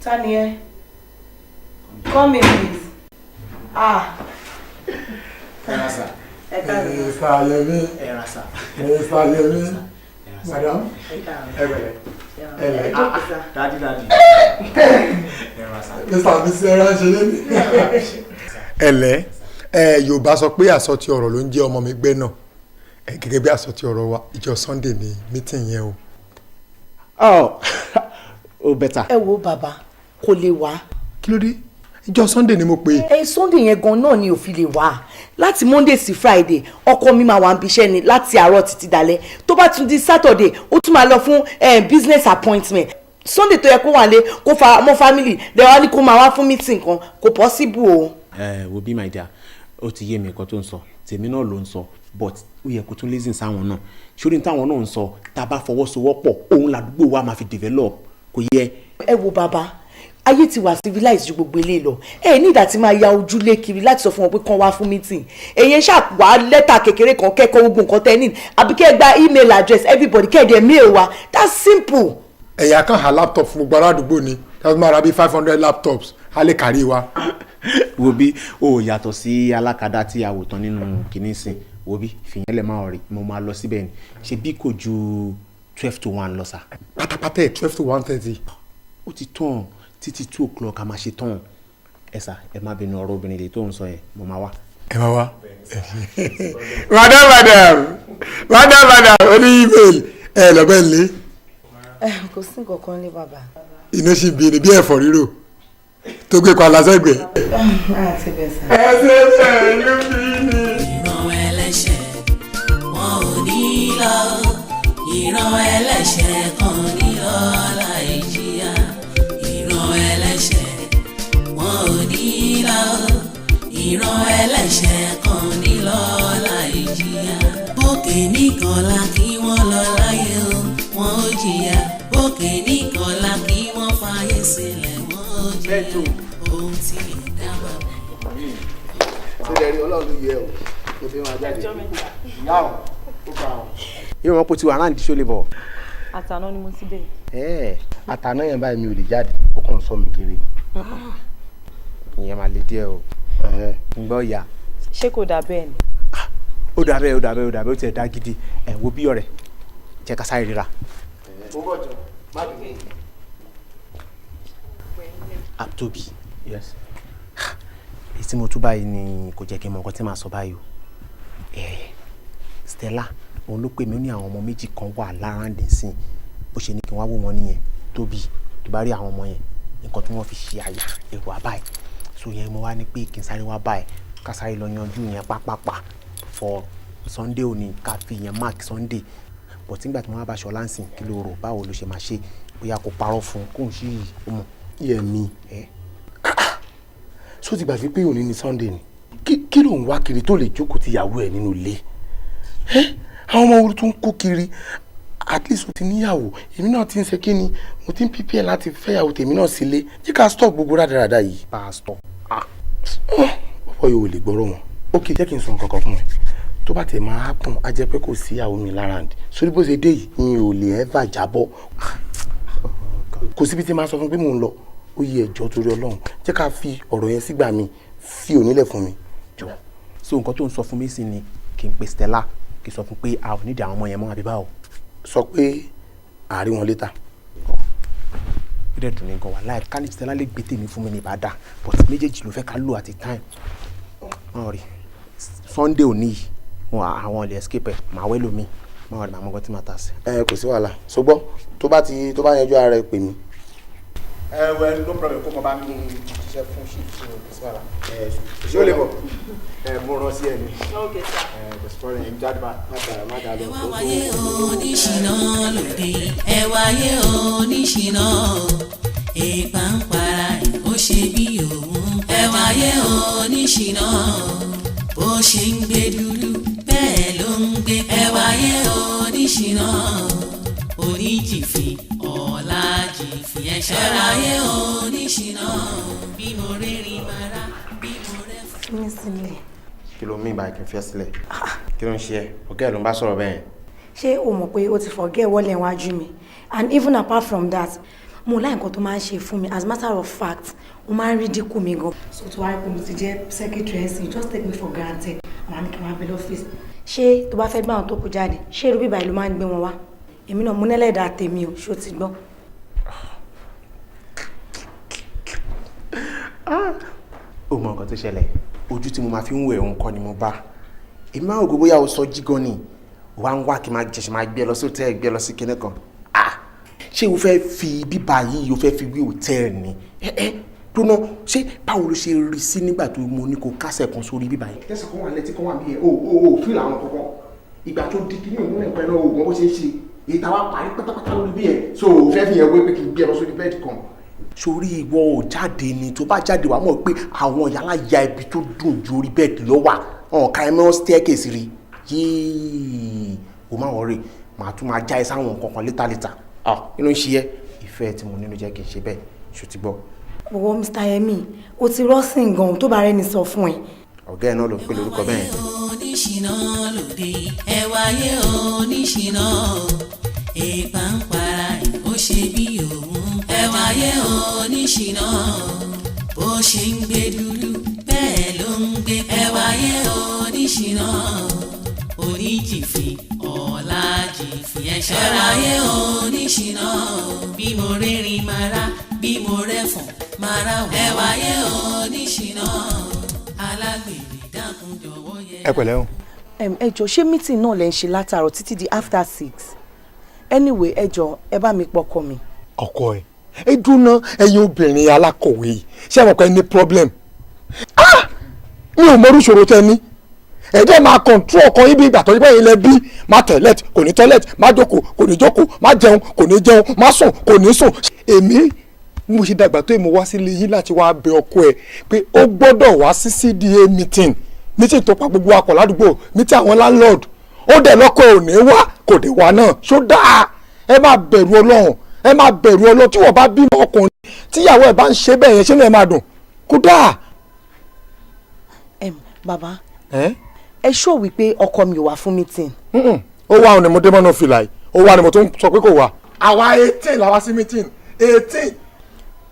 Ta ni ẹ? Come in, please. Ah. Ẹ ra sà. Ẹ káàárọ̀. Mr. Yemi. Ẹ ra sà. Mr. Yemi. Madam. Ẹ káàárọ̀. Ẹ pẹ̀lẹ́. Ẹ lẹ̀. Ẹ jókòó sá. Daddy, daddy. Ẹ ra sà. Mr. and Mrs. Ẹran ṣe lé ní. Ẹ lẹ́ ẹ. Yorùbá sọ pé àsọtí ọ̀rọ̀ ló ń jẹ́ ọmọ mi gbẹ́ náà. Ẹ gẹ́gẹ́ bí àsọtí ọ̀rọ̀ wa, ìjọ Sunday ni meeting yẹn o. Oh, ó better. Ẹ wo bàbá, kò lè wá. Kí ló dé? Ìjọ Sunday ni mo pè é. Ẹ Sunday yẹn gan náà ni ò fi lè wá. Láti Monday sí Friday, ọkọ mi máa wà ń bíṣẹ́ ni láti àárọ̀ títí dalẹ́. Tó bá tún di Saturday, ó tún máa lọ fún business appointment. Sunday tó yẹ kó wà lé kó fa mọ́ family lẹ́wọ́n ní kó máa wá fún meeting kan, kò possible o. Ẹ wo bí, my dear, ó ti yé mi nǹkan tó ń sọ. Tèmi náà ló ń sọ, but ó yẹ kó tún listen sáwọn náà sórí táwọn náà ń sọ. Tá a bá fọwọ́sowọ́pọ̀, òun làdúgbò wa máa fi develop, kò yẹ. Ẹ wo bàbá, ayé ti wà civilized ju gbogbo eléyìí lọ. Ẹ ní ìdá tí máa ya ojúlé kiri láti sọ fún wọn pé kán wá fún meeting. Èyí ṣàwá lẹ́tà kékeré kan kẹ́kọ̀ọ́ gbogbo nǹkan tẹ́ ní, àbí kẹ́ ẹ gba email address everybody, kẹ́ ẹ dẹ̀ mail wa. That's simple. Ẹ̀yà kan ha laptop fún gbogbo aládùúgbò ni tàbí máa ra bíi 500 laptops, á lè kárí wa. Wo bí, o yàtọ̀ sí alákadá tí a wò tán nínú kìíní sìn. Wo bí, fìyẹn lẹ̀, máa rí mo máa lọ síbẹ̀ ni. Ṣe bí kò ju 12 to 1 lọ sà. Pátápátá ẹ̀, 12 to 1:30. Ó ti tán títí 2 o'clock a máa ṣe tán. Ẹ sà, ẹ má bínú, ọ̀rọ̀ obìnrin lè tó ń sọ yẹn, mo máa wá. Ẹ máa wá. Madam, madam, madam, madam, ó ní email ẹ lọ́bẹ̀ lé. Kò sí nǹkan kan lé, bàbá. Iná sì bí ni bí ẹ̀fọ́ rírò tó gbé pa lásẹ̀gbẹ̀. Àti bẹ́ẹ̀ sà. Ẹ ṣe ṣe ló bí ni. Ìran ẹlẹ́ṣẹ̀ wọn ò ní lọ, ìran ẹlẹ́ṣẹ̀ kan ní lọ láì jìyà. Ìran ẹlẹ́ṣẹ̀ wọn ò ní lọ, ìran ẹlẹ́ṣẹ̀ kan ní lọ láì jìyà. Bókè nìkọlá kí wọ́n lọ láyé o, wọ́n ò jìyà. Bókè nìkọlá kí wọ́n fàyè sílẹ̀, wọ́n ò jìyà. Ohun tí ẹ̀dá bá Ṣé lè rí Ọlọ́run ló yẹ o mo fi máa jáde. Ìyá o, ó gbà o. Yóò wọn kó ti wà ráǹdí ṣó lè bọ̀. Àtàná ni mo ti dé. Ẹ àtàná yẹn báyìí, mi ò lè jáde, ó kàn ń sọ mi kiri. Ìyẹn máa le díẹ̀ o. Ń gbọ́ ìyá. Ṣé kò dà bẹ́ẹ̀ ni? Ó dà bẹ́ẹ̀, ó dà bẹ́ẹ̀, ó dà bẹ́ẹ̀, ó tiẹ̀ dá gidi. Ẹ̀ wo bí, ọ̀rẹ́, jẹ́ ká sáré ríra. Ó bọ̀ jọ, má bínú. Tóbi. Yes. Èyí tí mo tún báyìí ni kò jẹ́ kí n mọ nǹkan tí màá sọ báyìí o. Stella òun ló pè mí, ó ní àwọn ọmọ méjì kan wà láràǹdì sí, bó ṣe ní kí n wá wò wọ́n nìyẹn. Tóbi, tó bá rí àwọn ọmọ yẹn, nǹkan tí wọ́n fi ṣe àyà èrò àbáyé so yẹn, mo wá ní pé kí n sáré wá báyìí, ká sáré lọ yanjú yẹn pápápá for Sunday òní, ká fi yẹn mark Sunday. But nígbà tí wọ́n bá ṣọlá ń sìn, kí ló rò? Báwo ló ṣe máa ṣe? Bóyá kó parọ́ fún un kóun sì ó mọ̀. Yẹmi, ṣó ti gbàgbé pé òní ni Sunday ni? Kí ló ń wá kiri tó lè jókòó ti ìyàwó ẹ nínú ilé? Àwọn ọmọ orí tó ń kó kiri, at least o ti níyàwó, èmi náà ti ń ṣe kíni, mo ti ń prepare láti fẹ́yàwó tèmi náà sílé. Jẹ́ ká stop gbogbo rádaràda yìí. Pásítọ̀. Bọ́bọ́ yóò lè gbọ́rọ̀ wọn. Ok, jẹ́ kí n sọ nǹkan kan fún ẹ. Tó bá tẹ̀ máa happen, á jẹ́ pé kò sí ìyàwó mi lára ǹdí sórí bó ṣe dé yìí, mi ò lè ever jábọ́. Kò síbi tí máa sọ fún pé mò ń lọ. Ó yẹ ẹjọ́ torí Ọlọ́run, jẹ́ ká fi ọ̀rọ̀ yẹn sígbà mi, fi onílẹ̀ fún mi jọ. So nǹkan tó ń sọ fún mi sí ni kí n pe Stella, kí n sọ fún pé a ò nídìí àwọn ọmọ yẹn mọ́, àbí báwo? Sọ pé àárín wọn létà. Ó dẹ̀ dùn mí gan, wà láì ká ní Stella lè gbé tèmi fún mi ní ìbàdàn, but méjèèjì ló fẹ́ ká lò at a time. Wọ́n rí Sunday òní yìí, wọn àwọn lè escape ẹ̀, màá wẹ́ lómi, máa rí màá mọ́ nǹkan tí màá ta sí. Ẹ kò sí wàhálà, ṣùgbọ́n tó bá ti tó bá yanjú ara ẹ, pè mí. Ẹ wẹ, no problem, kó kàn bá mi ṣiṣẹ́ fún shift, so kò sí wàhálà. Ṣé o lè bọ̀? Ẹ mo rán sí ẹ ní. Okay, sir. Ẹ kò sí problem, ẹ jáde bá. Má dà, má dà lọ. Wáyé oníṣìná lòdì, ẹ wáyé oníṣìná, èèpà ń para ẹ̀, ó ṣe bí òun. Ẹ wáyé oníṣìná, bó ṣe ń gbé dúdú bẹ́ẹ̀ ló ń gbé. Ẹ wáyé oníṣìná, oníjìfín ọ̀la jìfín, ẹ ṣọ́ra. Ẹ wáyé oníṣìná, bí mo rẹ́rìn mara, bí mo rẹ́ fún. Fi mí sílẹ̀. Kí ló mí ìbá kí n fi ẹ́ sílẹ̀? Kí ló ń ṣe ẹ́? Ọ̀gá ẹ̀ ló ń bá sọ̀rọ̀ bẹ́ẹ̀. Ṣé o mọ̀ pé o ti forget wọlé iwájú mi? And even apart from that, mo láì nǹkan tó máa ń ṣe fún mi. As a matter of fact, o máa ń rí dínkù mi gan. So tó wá rí pé mo ti jẹ́ secretary ẹ̀sìn, just take me for granted. Àwọn àní kí n máa bẹ lọ́fíìsì. Ṣé tó bá fẹ́ gbé àwọn tó kù jáde, ṣé irú bíbá ìlú máa ń gbé wọn wá? Èmi náà mú nẹ́lẹ̀dà tèmi o, ṣó ti gbọ́? Ó mọ nǹkan tó ṣẹlẹ̀, ojú tí mo máa fi ń wẹ̀ òun kọ́ ni mo bá. Èmi máa ń rò bóyá o sọ jí gan ni wà ń wá kí n máa jẹ̀ṣẹ̀ máa gbé ẹ lọ sí hòtẹ́ẹ̀lì, gbé ẹ lọ sí kinní kan. Ah, ṣé o fẹ́ fi bíbá yìí, o fẹ́ fi wí hòtẹ́ẹ̀lì ni? Ẹ ẹ Dúnà, ṣé báwo ló ṣe rí sí nígbà tó mo ní kó kásẹ̀ kan sórí bíbá yìí? Tẹ̀sán kan wà létí kan wà bí ẹ o fíìlì àwọn kankan. Ìgbà tó di kíní òun náà pẹ̀lú oògùn bó ṣe ń ṣe èyí táwa parí pátápátá lórí bí ẹ, so o fẹ́ fi yẹn wé pé kí n gbé ẹ lọ sórí bẹ́ẹ̀dì kan. Sórí ìwọ ò jáde ni, tó bá jáde wàá mọ̀ pé àwọn yàrá ya ibi tó dùn ju orí bẹ́ẹ̀dì lọ wà. Ọ̀ka ẹ mọ́ staircase rí yéé, o má wọrí, màá tún máa já ẹ sáwọn nǹkan kan létà létà. Ah, kí ló ń ṣe ẹ́? Ìfẹ́ tí mo nínú jẹ́ kí n ṣe bẹ́ẹ̀, ṣó ti gbọ́? Ọwọ́ Mr. Yemi, o ti rọ́ọ̀sìn gan-an tó bá rẹ́ni sọ fún ẹ. Ọ̀gá ẹ̀ náà ló ń pè lórúkọ bẹ́ẹ̀. Oníṣìná lòdì, ẹ wáyé oníṣìná, èèpà ń para ẹ̀, ó ṣe bí òun. Ẹ wáyé oníṣìná, bó ṣe ń gbé dúdú bẹ́ẹ̀ ló ń gbé. Ẹ wáyé oníṣìná, oníjìfín ọ̀làjìfín, ẹ ṣọ́ra. Ẹ wáyé oníṣìná, bí mo rérin mara, bí mo rẹ́fọ̀n mara wọ̀. Ẹ wáyé oníṣìná, alágbèrè, dákun jọ̀wọ́ yẹ. Ẹ pẹ̀lẹ́ o. Ẹ jọ̀ọ́, ṣé meeting náà lẹ ń ṣe látàárọ̀ títí di after 6? Anyway, ẹ jọ̀ọ́, ẹ bá mi pọkọ mi. Ọkọ ẹ? Ẹ dúná, ẹ̀yin obìnrin alákọ̀wé yìí, ṣé àwọn kan ní problem? Ah! Mi ò mọrú ìṣòro tẹ ní. Ẹ jẹ́ máa control ọkọ yín bí ìgbà tó yẹ bẹ́ẹ̀ lẹ bí. Má toilet, kò ní toilet, má jókòó, kò ní jókòó, má jẹun, kò ní jẹun, má sùn, kò ní sùn. Èmi mo ṣe dàgbà tó, èmi wá sílé yín láti wá bẹ ọkọ ẹ pé ó gbọ́dọ̀ wá sí CDA meeting, meeting tó pa gbogbo akọ̀ ládùúgbò, meeting àwọn landlord. Ó dẹ̀ lọ́kọ ò ní wá, kò dé wá náà. Ṣó dáa? Ẹ má bẹ̀rù Ọlọ́run, ẹ má bẹ̀rù Ọlọ́run. Tí wọ́n bá bímọ ọkùnrin, tíyàwó ẹ̀ bá ń ṣe bẹ́ẹ̀ yẹn, ṣé ní ẹ máa dùn? Kó dáa. Bàbá, ẹ ẹ ṣó wípé ọkọ mi ò wá fún meeting? Ó wá òun ni mo dé mọ́nà fìlà yìí, ó wá ni mo tún sọ pé kò wá. Àwa 18 la wá sí meeting, 18.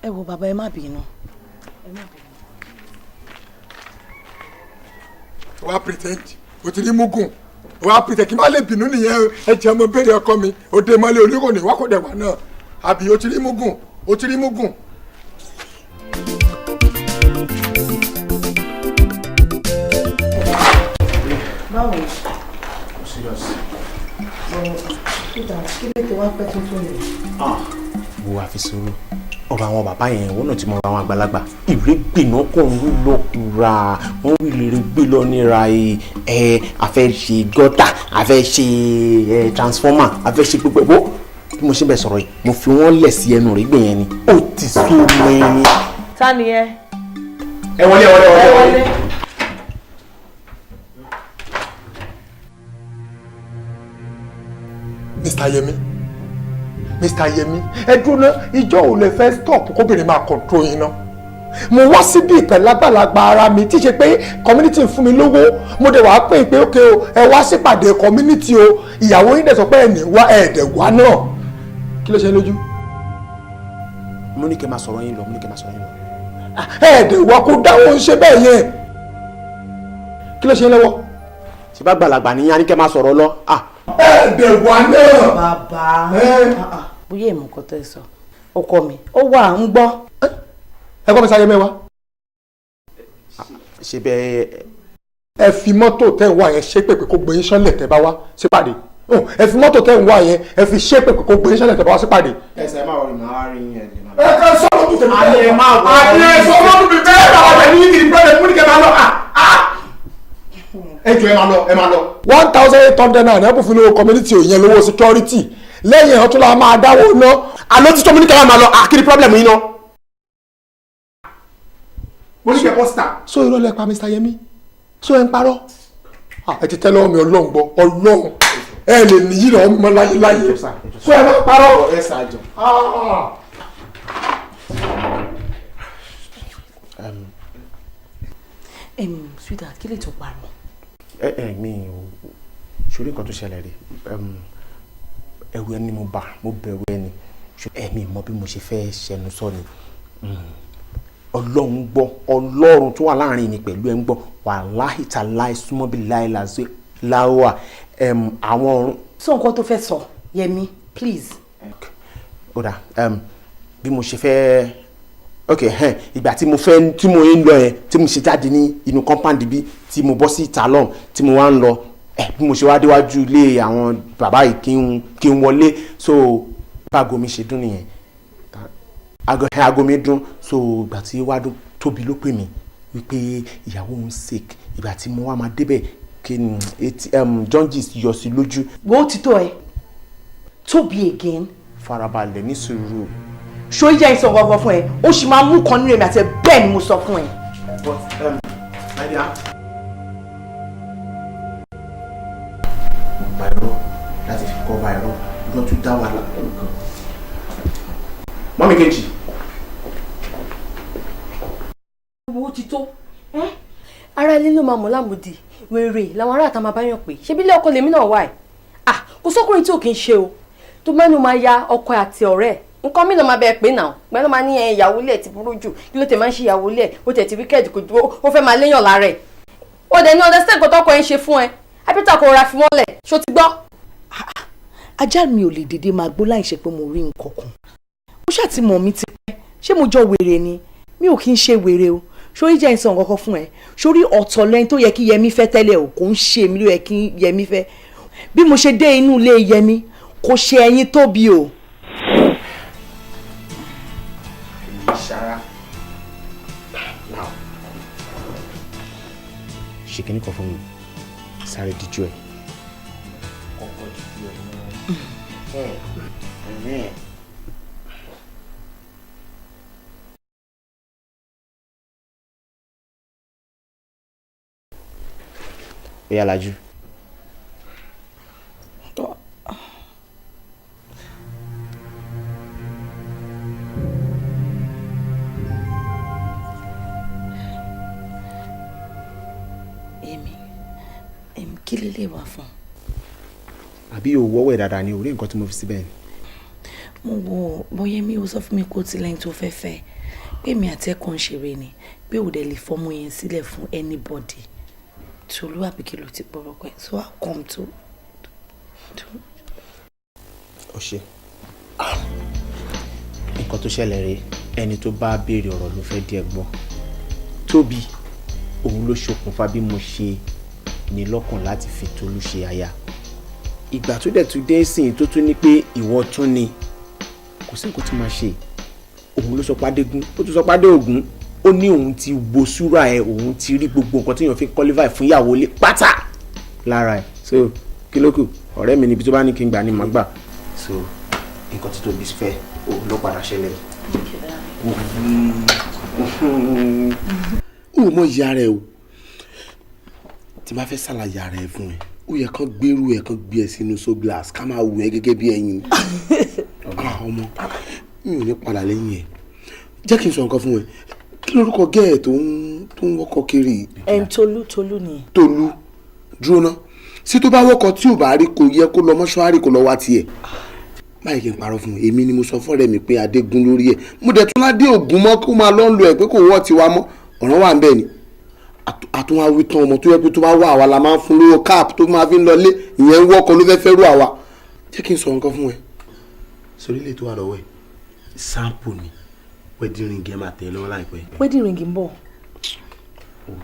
Ẹ wo, bàbá, ẹ má bínú. Wá pretend o ti rí mugun, wá pretend kí n má lè bínú nìyẹn. Ẹ jẹ́ mo béèrè ọkọ mi, ó dé mọ́lẹ̀ oníkò ní wá, kò dẹ̀ wá náà, àbí o ti rí mugun, o ti rí mugun. Báwo ni? Serious. Peter, kí ló ti wá pẹ́ tuntun yìí? Ah, wo, àfi sùúrù. Ọ̀rọ̀ àwọn bàbá yẹn, wọ́n náà ti mọ àwọn àgbàlagbà ìrégbè náà kàn ń wí lọ́kùnra wọ́n wí lèrè gbé lọ níra. Ẹ a fẹ́ ṣe gutter, a fẹ́ ṣe ẹ transformer, a fẹ́ ṣe gbogbo ẹ̀. Bó bí mo ṣe bẹ̀ sọ̀rọ̀ yìí, mo fi wọ́n lẹ̀ sí ẹnu rẹ̀ gbé yẹn ni, ó ti sú mi. Ta ni ẹ? Ẹ wọlé, ẹ wọlé, ẹ wọlé. Mr. Yemi, Mr. Yemi, ẹ dúró ná. Ìjọ ò lè fẹ́ stop kóbìnrin máa control yín ná? Mo wá síbí pẹ̀lú àgbàlagbà ara mi, tí ṣe pé community ń fún mi lówó. Mo dẹ̀ wá pè pé ókè o, ẹ wá sípàdé community o. Ìyàwó yín dẹ̀ sọ pé ẹ̀ ní wá, ẹ̀ dẹ̀ wá náà. Kí ló ṣe lójú? Mo ní kẹ́ máa sọ̀rọ̀ yín lọ, mo ní kẹ́ máa sọ̀rọ̀ yín lọ. Ẹ̀ dẹ̀ wá, kó dáwọ́ ń ṣe bẹ́ẹ̀ yẹn. Kí ló ṣe lọ́wọ́? Ṣe bá gbàlagbà ní yín, á ní kẹ́ máa sọ̀rọ̀ lọ. Ẹ̀ dẹ̀ wá náà. Bàbá, bóyá èèmọ̀ kan tó ẹ sọ, ọkọ mi ó wà ń gbọ́. Ẹ kọ́ mi sáyé mẹ́wàá. Ṣe bẹ́ẹ̀. Ẹ fi mọ́tò tẹ́ ń wá yẹn ṣépè pé kó gbé yín sọ́lẹ̀ tẹ́ bá wá sípàdé. Ẹ fi mọ́tò tẹ́ ń wá yẹn, ẹ fi ṣépè pé kó gbé yín sọ́lẹ̀ tẹ́ bá wá sípàdé. Ẹsẹ̀ ẹ máa wọrí, màá rí yín, ẹ lè máa. Ẹ kẹ́ sọ́ọ́ lójú tèmi. Àní ẹ máa wọ. Àní ẹ sọ lójú mi bẹ́ẹ̀ bá wà ní ìdí pẹ́lẹ́ mú ní kẹ́ máa lọ. Ẹ jọ, ẹ máa lọ, ẹ máa lọ. ₦1,800 ẹ kò fún lówó community òyìn, lówó security, lẹ́yìn ẹ̀ tún la máa dáwó ná. Àlọ́ títọ́, mo ní kẹ́ máa lọ. Kí ni problem yín náà? Mo ní kẹ́ bọ́ síta. So irọ́ lẹ pa, Mr. Yemi, so ẹ ń parọ́. Ẹ ti tẹ́ lọ́wọ́ mi. Ọlọ́run gbọ́, Ọlọ́run, ẹ lè níyì lọ́wọ́ mi mọ́ láyé láyé. So ẹ má parọ́. Ẹ ṣàjọ. Ah. Sweetheart, kí lè tó parọ́? Ẹ mi ò ṣorí nǹkan tó ṣẹlẹ̀ rí. Ẹrù ẹni mo bà, mo bẹ̀rù ẹni ẹ̀mí mọ bí mo ṣe fẹ́ ṣẹnu sọ ni. Ọlọ́run gbọ́, Ọlọ́run tó wà láàrin mi pẹ̀lú ẹ̀ ń gbọ́, wàláhì tàláì súnmọ́ bí láìláṣẹ láwà àwọn ọ̀run. Sọ nǹkan tó fẹ́ sọ, Yẹmi, please. Ó dà, bí mo ṣe fẹ́, ok, ìgbà tí mo fẹ́, tí mo ń lọ yẹn, tí mo ṣe jáde ní inú compound bí, tí mo bọ́ sí ìta lọ́hùn, tí mo wá ń lọ ẹ, bí mo ṣe wá déwájú ilé àwọn bàbá yìí, kí n wọlé, so báago mi ṣe dún nìyẹn. Aago mi dún. So ìgbà tí wàá dún, Tóbi ló pè mí wípé ìyàwó òun sick. Ìgbà tí mo wá máa débẹ̀, kí ni, jaundice yọ sí lójú. Wo, ti tó ẹ. Tóbi again? Farabalẹ̀, ní sùúrù. Ṣó yẹ ìsọ̀ gbọ̀ngàn fún ẹ? Ó sì máa mú kan nínú èmi àti ẹ, bẹ́ẹ̀ ni mo sọ fún ẹ. But my dear, mo pa irọ́ láti fi cover irọ́, irọ́ tún dá wàhálà nǹkan. Mummy kejì. Wo, ti tó. Ara ilé ló máa mọ̀ lámòdì, wèrè làwọn ará àtàwọn máa bá yàn pé ṣebí ilé ọkọ lèmi náà wà ẹ̀. Ah, kò sọ́kùnrin tí ò kì í ṣe o, tó mẹ́nu máa ya ọkọ àti ọ̀rẹ́ ẹ̀, nǹkan mi ló máa bẹ pé náà pẹ̀lú máa ní ẹ ìyàwó ilé ẹ̀ ti burú jù. Kí ló tẹ̀ máa ń ṣe ìyàwó ilé ẹ̀? Ó tẹ̀ ti wicked, kò dúró, ó fẹ́ máa léyàn lára ẹ̀. Ó dẹ̀ ní understand nǹkan tọ́kọ ẹ̀ ń ṣe fún ẹ. Ápítà kò ra fi wọ́n lẹ̀, ṣó ti gbọ́? Ajá mi ò lè dédé máa gbó láì ṣe pé mo rí nǹkan kan. Ó ṣáà ti mọ̀ mí ti pẹ́. Ṣé mo jọ wèrè ni? Mi ò kí ń ṣe wèrè o. Sórí, jẹ́ ìsàn kankan fún ẹ. Sórí, ọ̀tọ̀ lẹ́yìn tó yẹ kí Yẹmí fẹ́ tẹ́lẹ̀ o, kò ń ṣe èmi ló yẹ kí Yẹmí fẹ́. Bí mo ṣe dé inú ilé Yẹmí, kò ṣe ẹyin tóbi o. Ṣara now, ṣe kíní kan fún mi, sáré díjú ẹ. Kọ́kọ́ díjú ẹ náà. Ó yá, lajú. Èmi èmi, kí lè lè wà fún? Àbí o wọ́wọ́ ẹ̀ dáadáa ni? Orí nǹkan tí mo fi síbẹ̀ ni. Mo wo bóyá mi ò sọ fún mi kó tilẹ̀ tó fẹ́ fẹ́ pé mi àti ẹ̀ kàn ń ṣeré ni, pé ò dẹ̀ lè fọmọ yẹn sílẹ̀ fún anybody. Tolú, àbí kí ló ti gbọ́rọ̀ pẹ́? So how come to? Ó ṣe, nǹkan tó ṣẹlẹ̀ rèé. Ẹni tó bá béèrè ọ̀rọ̀ ló fẹ́ díẹ̀ gbọ́. Tóbi, òun ló ṣokùnfà bí mo ṣe ní lọ́kàn láti fi Tolú ṣe aya. Ìgbà tó dẹ̀ tún dé sìn, tó tún ní pé ìwọ tún ni, kò sí nǹkan tó máa ṣe. Òun ló sọ pé Adégún, ó tún sọ pé Adéògún. Ó ní òun ti wo súrà ẹ, òun ti rí gbogbo nǹkan tí èèyàn fi qualify fún ìyàwó ilé pátá lára ẹ. So kí ló kù? Ọ̀rẹ́ mi níbi tó bá ní kí n gbà ní màá gbà. So nǹkan tí Tóbi fẹ́, òun ló padà ṣẹlẹ̀. Ó mọ ìyá rẹ o. Tí bá fẹ́ ṣàlàyé ara ẹ fún ẹ, ó yẹ kán gbérú ẹ, kán gbé ẹ sínú so glass, ká máa wù ẹ gẹ́gẹ́ bí ẹyin. Ah, ọmọ mi ò ní padà lẹ́yìn ẹ. Jẹ́ kí n sọ nǹkan fún ẹ. Kí lórúkọ gẹ́ẹ̀ tó ń wọ́kọ̀ kiri? Ẹn, Tolú, Tolú ni. Tolú, dúró ná. Sí tó bá wọ́kọ̀ tí ò bá rí, kò yẹ kó lọ mọ́ṣúárì, kó lọ wá tiẹ̀. Báyìí, kí n parọ́ fún un, èmi ni mo sọ fọ́rẹ́ mi pé Adégún lórí ẹ̀. Mo dẹ̀ tún ládé ògùn mọ́ kó máa lọ́ ń lo ẹ̀ pé kò wọ́ tiwa mọ́. Ọ̀ràn wà ń bẹ̀ ni àtúnwá wí tán. Ọmọ tó yẹ pé tó bá wà, àwa la máa ń fún lówó cap tó máa fi ń lọlé, ìyẹn ń wọ́kọ̀ ló fẹ́ fẹ́ rú àwa. Jẹ́ kí n sọ nǹkan fún ẹ. Sórí ilé tó wà lọ́wọ́ ẹ̀, sample ni. Wedding ring ẹ máa tẹ̀ lọ́wọ́ láìpẹ́. Wedding ring ń bọ̀?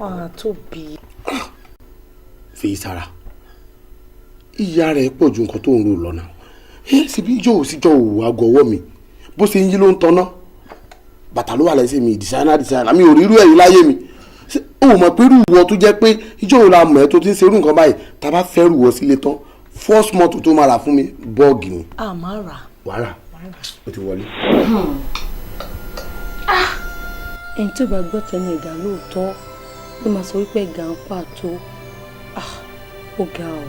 Ah, Tóbi. Fi sára, ìyá rẹ̀ pọ̀ ju nǹkan tó ń rò lọ́nà ẹ. Síbi ijó ò síjọ́ òwò, aago ọwọ́ mi bó ṣe ń yí ló ń tanná, bàtà ló wà lẹ́sẹ̀ mi, designer designer. Mi ò rí irú ẹ̀yìn láyé mi. Ó mọ̀ pé irú ìwọ tó jẹ́ pé ijó òun la mọ̀ ẹ́ tó ti ń ṣerú nǹkan báyìí, tá a bá fẹ́ rù wọ́ sílé tán, first mọ́tò tó máa rà fún mi, bọ́ọ̀gì ni. A máa rà. Wàrà ó ti wọlé. Ẹni tí ò bá gbọ́ tẹnu ẹ̀gà lóòótọ́ ló máa sọ wípé ẹ̀gà ń pàtó. Ó ga ọ.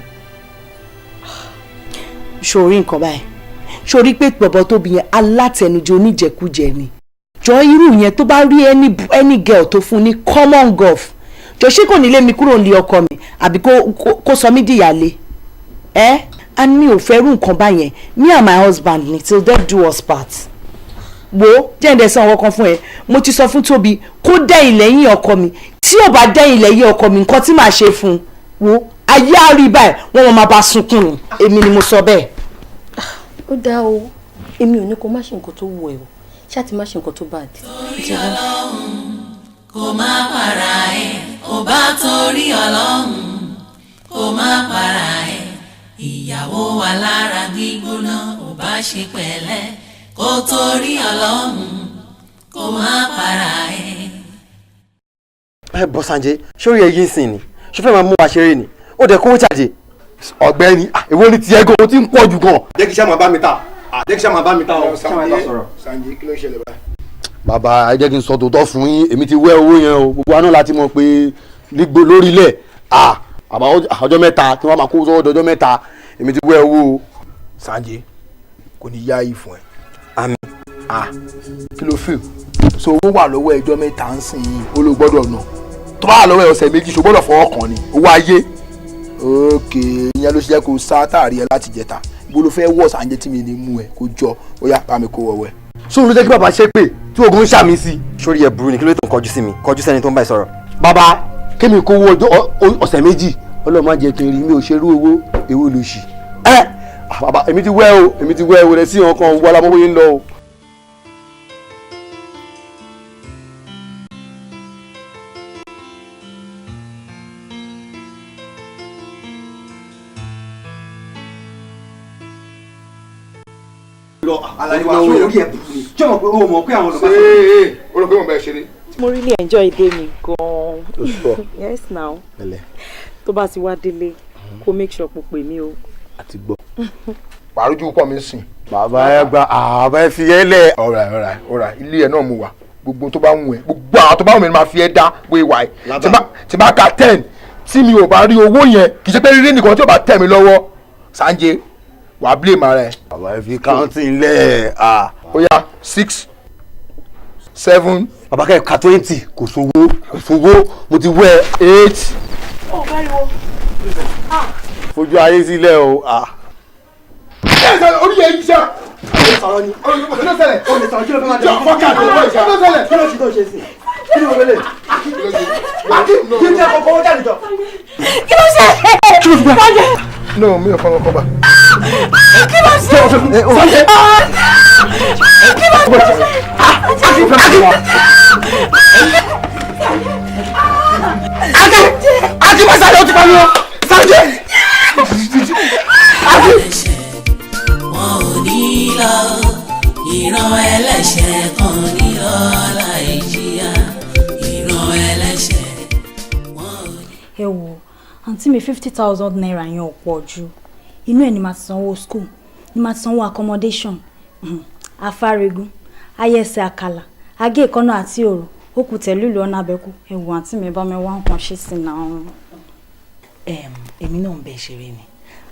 Sórí nǹkan báyìí, sórí pé bọ̀bọ̀ Tóbi yẹn, alátẹnujẹ oníjẹkújẹ ni. Jọ, irú yẹn, tó bá rí any girl tó fún ní common golf, jọ, ṣé kò ní lé mi kúrò nílé ọkọ mi, àbí kó sọ mí dìyàlé ẹ? And mi ò fẹ́ rú nǹkan báyẹn. Me and my husband ni, till death do us part. Wo, jẹ́ǹdẹ̀ sàn ọkọ kan fún ẹ. Mo ti sọ fún Tóbi kó dẹ́yìn lẹ́yìn ọkọ mi. Tí ò bá dẹ́yìn lẹ́yìn ọkọ mi, nǹkan tí màá ṣe fún un, wo, ayé àárí báyìí, wọ́n máa bá sunkún ni. Èmi ni mo sọ bẹ́ẹ̀. Ó dáa o, èmi ò ní kó má ṣe nǹkan tó wù ẹ́ o, ṣáà ti má ṣe nǹkan tó bad. Torí Ọlọ́run, kó má para ẹ̀. Ó bá torí Ọlọ́run, kó má para ẹ̀. Ìyàwó alára gbígbóná, ò bá ṣe pẹ̀lẹ́, kó torí Ọlọ́run. Kó má para ẹ̀. Ẹ bọ́ Sanjay, sórí ẹ yín sìn ni ṣó fẹ́ máa mú wa ṣeré ni? Ó dẹ̀ kówó jáde. Ọ̀gbẹ́ni, èwo ni tiẹ̀ gan? O ti ń pọ̀ jù gan. Jẹ́ kí iṣẹ́ máa bá mi ta, jẹ́ kí iṣẹ́ máa bá mi ta o. Sanjay, Sanjay, kí ló ṣẹlẹ̀ báyìí? Bàbá, ẹ jẹ́ kí n sọ tòótọ́ fún yín. Èmi ti wẹ́ owó yẹn o. Gbogbo àná láti mọ̀ pé lígbó lórílẹ̀ àbá ọjọ́ 3 kí wọ́n máa kó sọ́wọ́ dọjọ́ 3. Èmi ti wẹ́ owó o. Sanjay, kò ní yá yìí fún ẹ. Àmín. Kí ló feel so? Owó wà lọ́wọ́ ẹjọ́ 3 ń sìn yín, ó ló gbọ́dọ̀ nà. Tó bá wà lọ́wọ́ ẹ ọ̀sẹ̀ 2, ṣó gbọ́dọ̀ fọwọ́ kàn ni owó ayé? Ókè, ìyẹn ló ṣe jẹ́ kó sá táàrí ẹ láti jẹta. Ibo ló fẹ́ wọ̀, Sanjay, tí mi ní mú ẹ kó jọ? Ó yá, bá mi kó wọ̀wẹ́. Sóun ló jẹ́ kí bàbá ṣe pé tí ogun ń ṣàmì sí. Sórí ẹ burú ni. Kí ló tó ń kọjú sí mi? Kọjú sẹ́ni tó ń bá ẹ sọ̀rọ̀. Bàbá, kémi kó owó ọ̀sẹ̀ 2, Ọlọ́run má jẹ́ kí n rí. Mi ò ṣerú owó èwo ló ṣì. Ẹ bàbá, èmi ti wẹ́ o, èmi ti wẹ́ o rẹ̀ sí ọkàn owó alámọ́wé ń lọ o. Àlàyé wa, sórí ẹ burú ni? Ṣé o mọ̀ pé o mọ̀ pé àwọn olùbá Ṣé o rò pé mo bẹ ṣeré? Mo really enjoy day mi gan-an. O sure? Yes now. Pẹ̀lẹ́. Tó bá ti wá délé, kó make sure pò pè mí o. Àti gbọ́. Pàrójú pọ̀ mi sìn. Bàbá, ẹ gba àbá, ẹ fi ẹ lẹ. Ọ̀rà ọ̀rà ọ̀rà, ilé ẹ̀ náà mo wà. Gbogbo tó bá wù ẹ́, gbogbo àwọn tó bá wù mí ni máa fi ẹ́ dá bóyá wà ẹ́. Tí bá ka 10, tí mi ò bá rí owó yẹn, kì í ṣe pé rírí nìkan, tí ò bá tẹ̀ mí lọ́wọ́, Sanjay, wàá blame ara ẹ. Bàbá, ẹ fi counting lẹ̀. Ó yá, 6, 7. Bàbá, kẹ́ ẹ̀ ka 20, kò sówó, kò sówó, mo ti wẹ́. 8. Ó bẹ́ẹ̀ wo. Fojú ayé sílẹ̀ o. Ẹ orí yẹn yí sá. Sọ̀rọ̀ ni. Kí ló ṣẹlẹ̀? O lè sọ̀rọ̀, kí ló fẹ́ máa Jọ fọ́kà ló wọ ìṣá. Kí ló ṣẹlẹ̀? Kí ló ṣe tó ṣe sí? Kí ló wọlé? Kí n jẹ́ kọ́kọ́ ó jáde jọ. Kí ló ṣe? Kí ló fi gbà? No, mi ò fọwọ́ kọ́ bá. Kí ló ṣe? Sanjay. Kí ló ṣe? Akin, Akin, bá sáré, o ti parí o, Sanjay. Akin. Wọn ò ní lọ, ìran ẹlẹ́ṣẹ̀ kan ní lọ láì jìyà, ìran ẹlẹ́ṣẹ̀. Ẹ wo àǹtí mi, ₦50,000 yẹn ò pọ̀ jù. Inú ẹ̀ ni màá ti sanwó school, ni màá ti sanwó accommodation, afáregún, ayẹsẹ̀, àkàlà, agé ìkànnà àti òrò, ó kù tẹ̀lú ìlú ọ̀nà abẹ́kú. Ẹ wo àǹtí mi, bá mi wá nǹkan ṣe sí náà. Èmi náà ń bẹ ṣeré ni.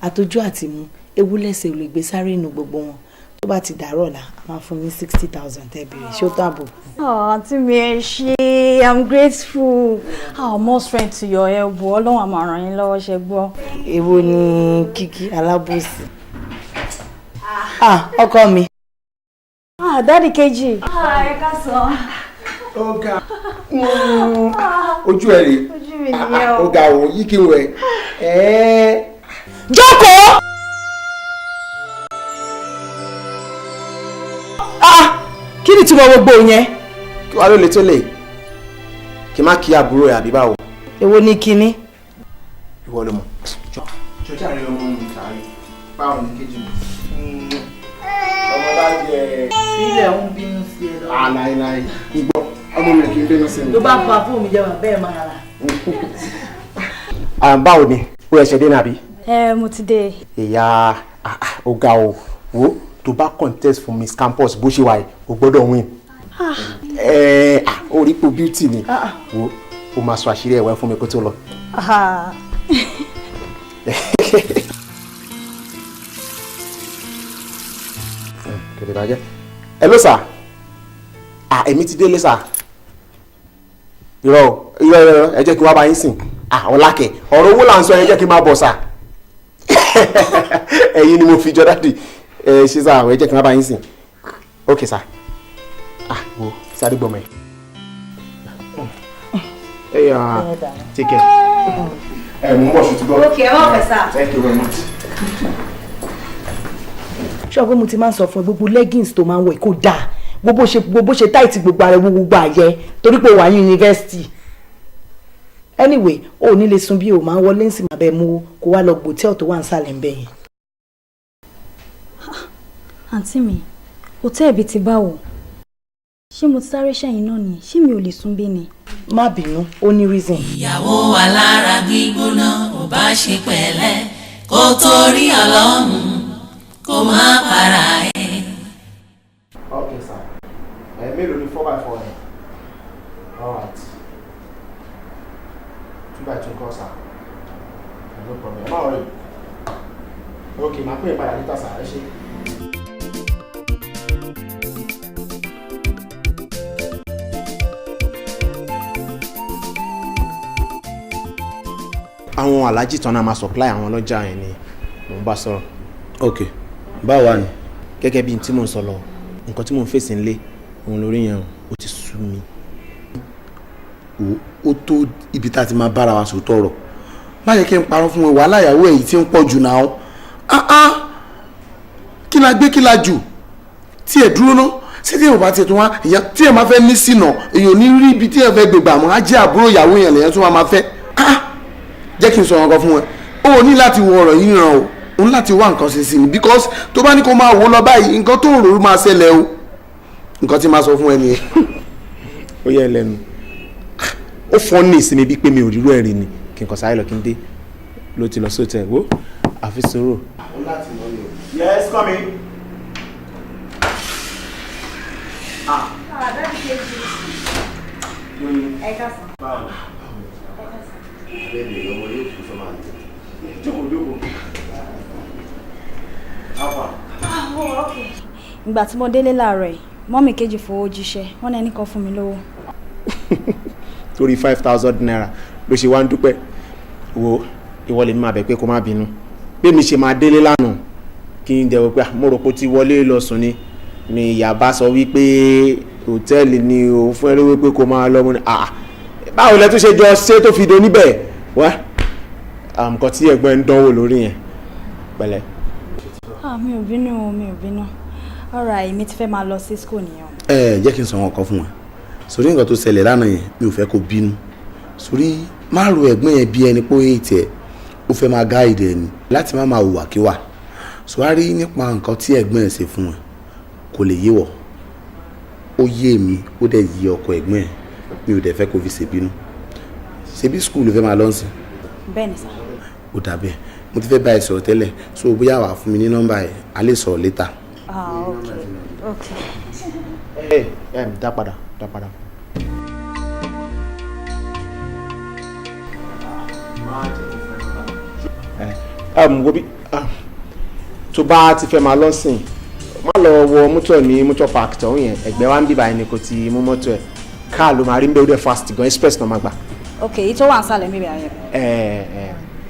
Àtọjú àti mú ewu lẹ́sẹ̀ ò lè gbé sáré inú gbogbo wọn. Tó bá ti dàárọ̀ ọ̀la, a máa fún yín 60,000 tẹ́ bèrè. Ṣé ó tó àbò? Oh, àǹtí mi, ẹ ṣé, I'm grateful. Oh, more strength to your elbow. Ọlọ́run á máa ràn yín lọ́wọ́, ṣe gbọ́. Èwo ni kíkí alábòsí? Ah, ọkọ mi. Ah, daddy kejì. Ah, ẹ káàsán. Ó ga, ojú ẹ rè. Ojú mi nìyẹn o. Ó ga o, yí kí n wẹ ẹ. Jókòó. Ah, kí ni ìtumọ̀ gbogbo yẹn? Kí wàá ló lè tó lè kí má kí àbúrò ẹ, àbí báwo? Èwo ni kinní? Ìwọ ló mọ̀. Jọjá rẹ, ọmọ mi kàrí, báwo ni kejì mi? Ọmọ bá jẹ. Sílẹ̀, ń bínú sí ẹ lọ. Àlàyé gbọ́, ọmọ mi kì í bínú sí mi. Ló bá pa fóònù mi jẹ́, bàbá ẹ̀ máa rà. Báwo ni? Ó ẹsẹ̀ dé nàbí? Ẹ mo ti dé. Ìyá, ó ga o. Wo, tó bá contest fún Miss Campus, bó ṣe wà yìí, o gbọ́dọ̀ win. Ẹ ó rí pò beauty ni. Wo, o máa sọ àṣírí ẹ̀wẹ̀ fún mi kó tó lọ. Ah. Kẹ̀kẹ́ bàjẹ́. Hello sir. Ah, èmi ti délé sir. Irọ́ o, irọ́, irọ́, ẹ jẹ́ kí n wá bá yín sìn. Ah, ọ̀làkẹ̀, ọ̀rọ̀ owó là ń sọ, ẹ jẹ́ kí n máa bọ̀ sir. Ẹ̀yin ni mo fi jọ daddy. Ẹ ṣe sir, ẹ jẹ́ kí n wá bá yín sìn. Ok sir. Ah, wo, sáré gbọ́mọ ẹ. Ẹ yà, take care. Ẹ mú bọ̀ ṣùtú gbọ́. Ok, ẹ má fẹ́ sá. Thank you very much. Ṣé ọgbọ́n, mo ti máa ń sọ fún ẹ, gbogbo leggings tó máa ń wọ̀ kó dáa, gbogbo ṣe tight, gbogbo ara, gbogbo àyẹ, torí pé o wà ní yunifásitì. Anyway, o ò ní lè sun bí o máa ń wọlé ń sì máa bẹ mú kó wá lọ gbòtẹ́ẹ̀lì tó wà ń sàlẹ̀ ń bẹ̀ yẹn. Àǹtí mi, hòtẹ́ẹ̀lì bíi ti báwo? Ṣé mo ti sáré ṣẹ́yìn náà nìyẹn? Ṣé mi ò lè sùn bí ni? Má bínú, ó ní reason. Ìyàwó alára gbígbóná, ò bá ṣe pẹ̀lẹ́ kó torí Ọlọ́run kó má para ẹ̀. Okay, sir. Ẹ mélòó ni 4 by 4 yẹn? All right. 2 by 2 kọ́, sir. No problem. Ẹ má worry. Okay, màá pè é padà later, sir. Ẹ ṣé. Àwọn alájì tán náà máa supply àwọn ọlọ́jà yẹn ni mò ń bá sọ̀rọ̀. Ok, báwo wà ní. Gẹ́gẹ́ bí n tí mò ń sọ lọ, nǹkan tí mò ń fèsì ńlé òun lórí yẹn, ó ti sú mi. Ó tó ibi tá a ti máa bára wa sòótọ́ ọ̀rọ̀. Má yẹ kí n parọ́ fún ẹ, wàhálà ìyàwó èyí tí ń pọ̀ jù náà. Ah ah, kí la gbé, kí la jù tí ẹ dúró ná sí tí ẹ bá tiẹ̀ tó wá èèyàn tí ẹ máa fẹ́ ní sínà, èèyàn ò ní rí ibi tí ẹ fẹ́ gbègbà mọ́. Á jẹ́ àbúrò ìyàwó yẹn lèyàn tó máa fẹ́. Ah, jẹ́ kí n sọ nǹkan fún ẹ. O ní láti wo ọ̀rọ̀ yìí ràn o, o ní láti wá nǹkan ṣe sí ni, because tó bá ní kó máa wò lọ báyìí, nǹkan tó rò ó máa ṣẹlẹ̀ o. Nǹkan tí máa sọ fún ẹ nìyẹn. Ó yẹ ẹ lẹ́nu, ó fọ́n ní ìsinmi bíi pé mi ò rírú ẹ̀rín ni. Kí n kàn sáré lọ kí n dé ló ti lọ sóòtẹ̀ wo, àfi sùúrù. Yes, come in. Ah. Ẹ káàsán. Báwo? Bẹ́ẹ̀ni, ọmọ yóò kú sọ́mà ní. Jókòó, jókòó. Alpha. Ìgbà tí mo délé láàárọ̀ yìí, mummy kejì fowó jíṣẹ́, wọ́n ní ẹnì kan fún mi lówó. Torí ₦5,000 ló ṣe wá ń dúpẹ́. Wo, ìwọ lèmi máa bẹ̀ pé kó má bínú bí mi ṣe máa délé lánàá, kí n dẹ̀ wò pé mo rò pé ó ti wọlé lọ sùn ni ìyá bá sọ wípé hòtẹ́ẹ̀lì ni òun fún ẹ lówó pé kó máa lọ. Mo ní, "Ah, báwo lẹ tún ṣe jọ ṣé tó fi do níbẹ̀ wá?" Nǹkan tí ẹ̀gbọ́n ń dánwò lórí yẹn, pẹ̀lẹ́. Ah, mi ò bínú o, mi ò bínú. Alright, èmi ti fẹ́ máa lọ sí school nìyẹn. Ẹ jẹ́ kí n sọ wọn kan fún ẹ sórí nǹkan tó ṣẹlẹ̀ lánàá yẹn. Mi ò fẹ́ kó bínú sórí. Má ro ẹ̀gbọ́n yẹn bí ẹni pé ó yé tiẹ̀, ó fẹ́ máa guide ẹ ni láti má máa hùwàkíwà. Sọ́wárí nípa nǹkan tí ẹ̀gbọ́n ẹ̀ ṣe fún ẹ, kò lè yé wọ̀. Ó yé mi, ó dẹ̀ yé ọkọ ẹ̀gbọ́n ẹ̀. Mi ò dẹ̀ fẹ́ kó fi ṣèbínú. Ṣebí school ló fẹ́ máa lọ sí? Bẹ́ẹ̀ ni sà. Ó dàbẹ̀ mo ti fẹ́ bá ẹ sọ̀rọ̀ tẹ́lẹ̀, so bóyá wàá fún mi ní nọ́mbà ẹ̀, a lè sọ̀rọ̀ later. Ah, ok. Ẹ ẹ dá padà, dá padà. Wo bí tó bá ti fẹ́ máa lọ sìn, má lọ wọ mọ́tò ní mọ́tò park tọ̀hún yẹn. Ẹ̀gbẹ́ wa ń bíbá ẹni kò ti mú mọ́tò ẹ̀. Káà ló máa rí ń bẹ́, ó dẹ̀ fast gan, express náà máa gbà. Ok, èyí tó wà ń sàlẹ̀ mi bẹ̀ ayẹ. Ẹ ẹ,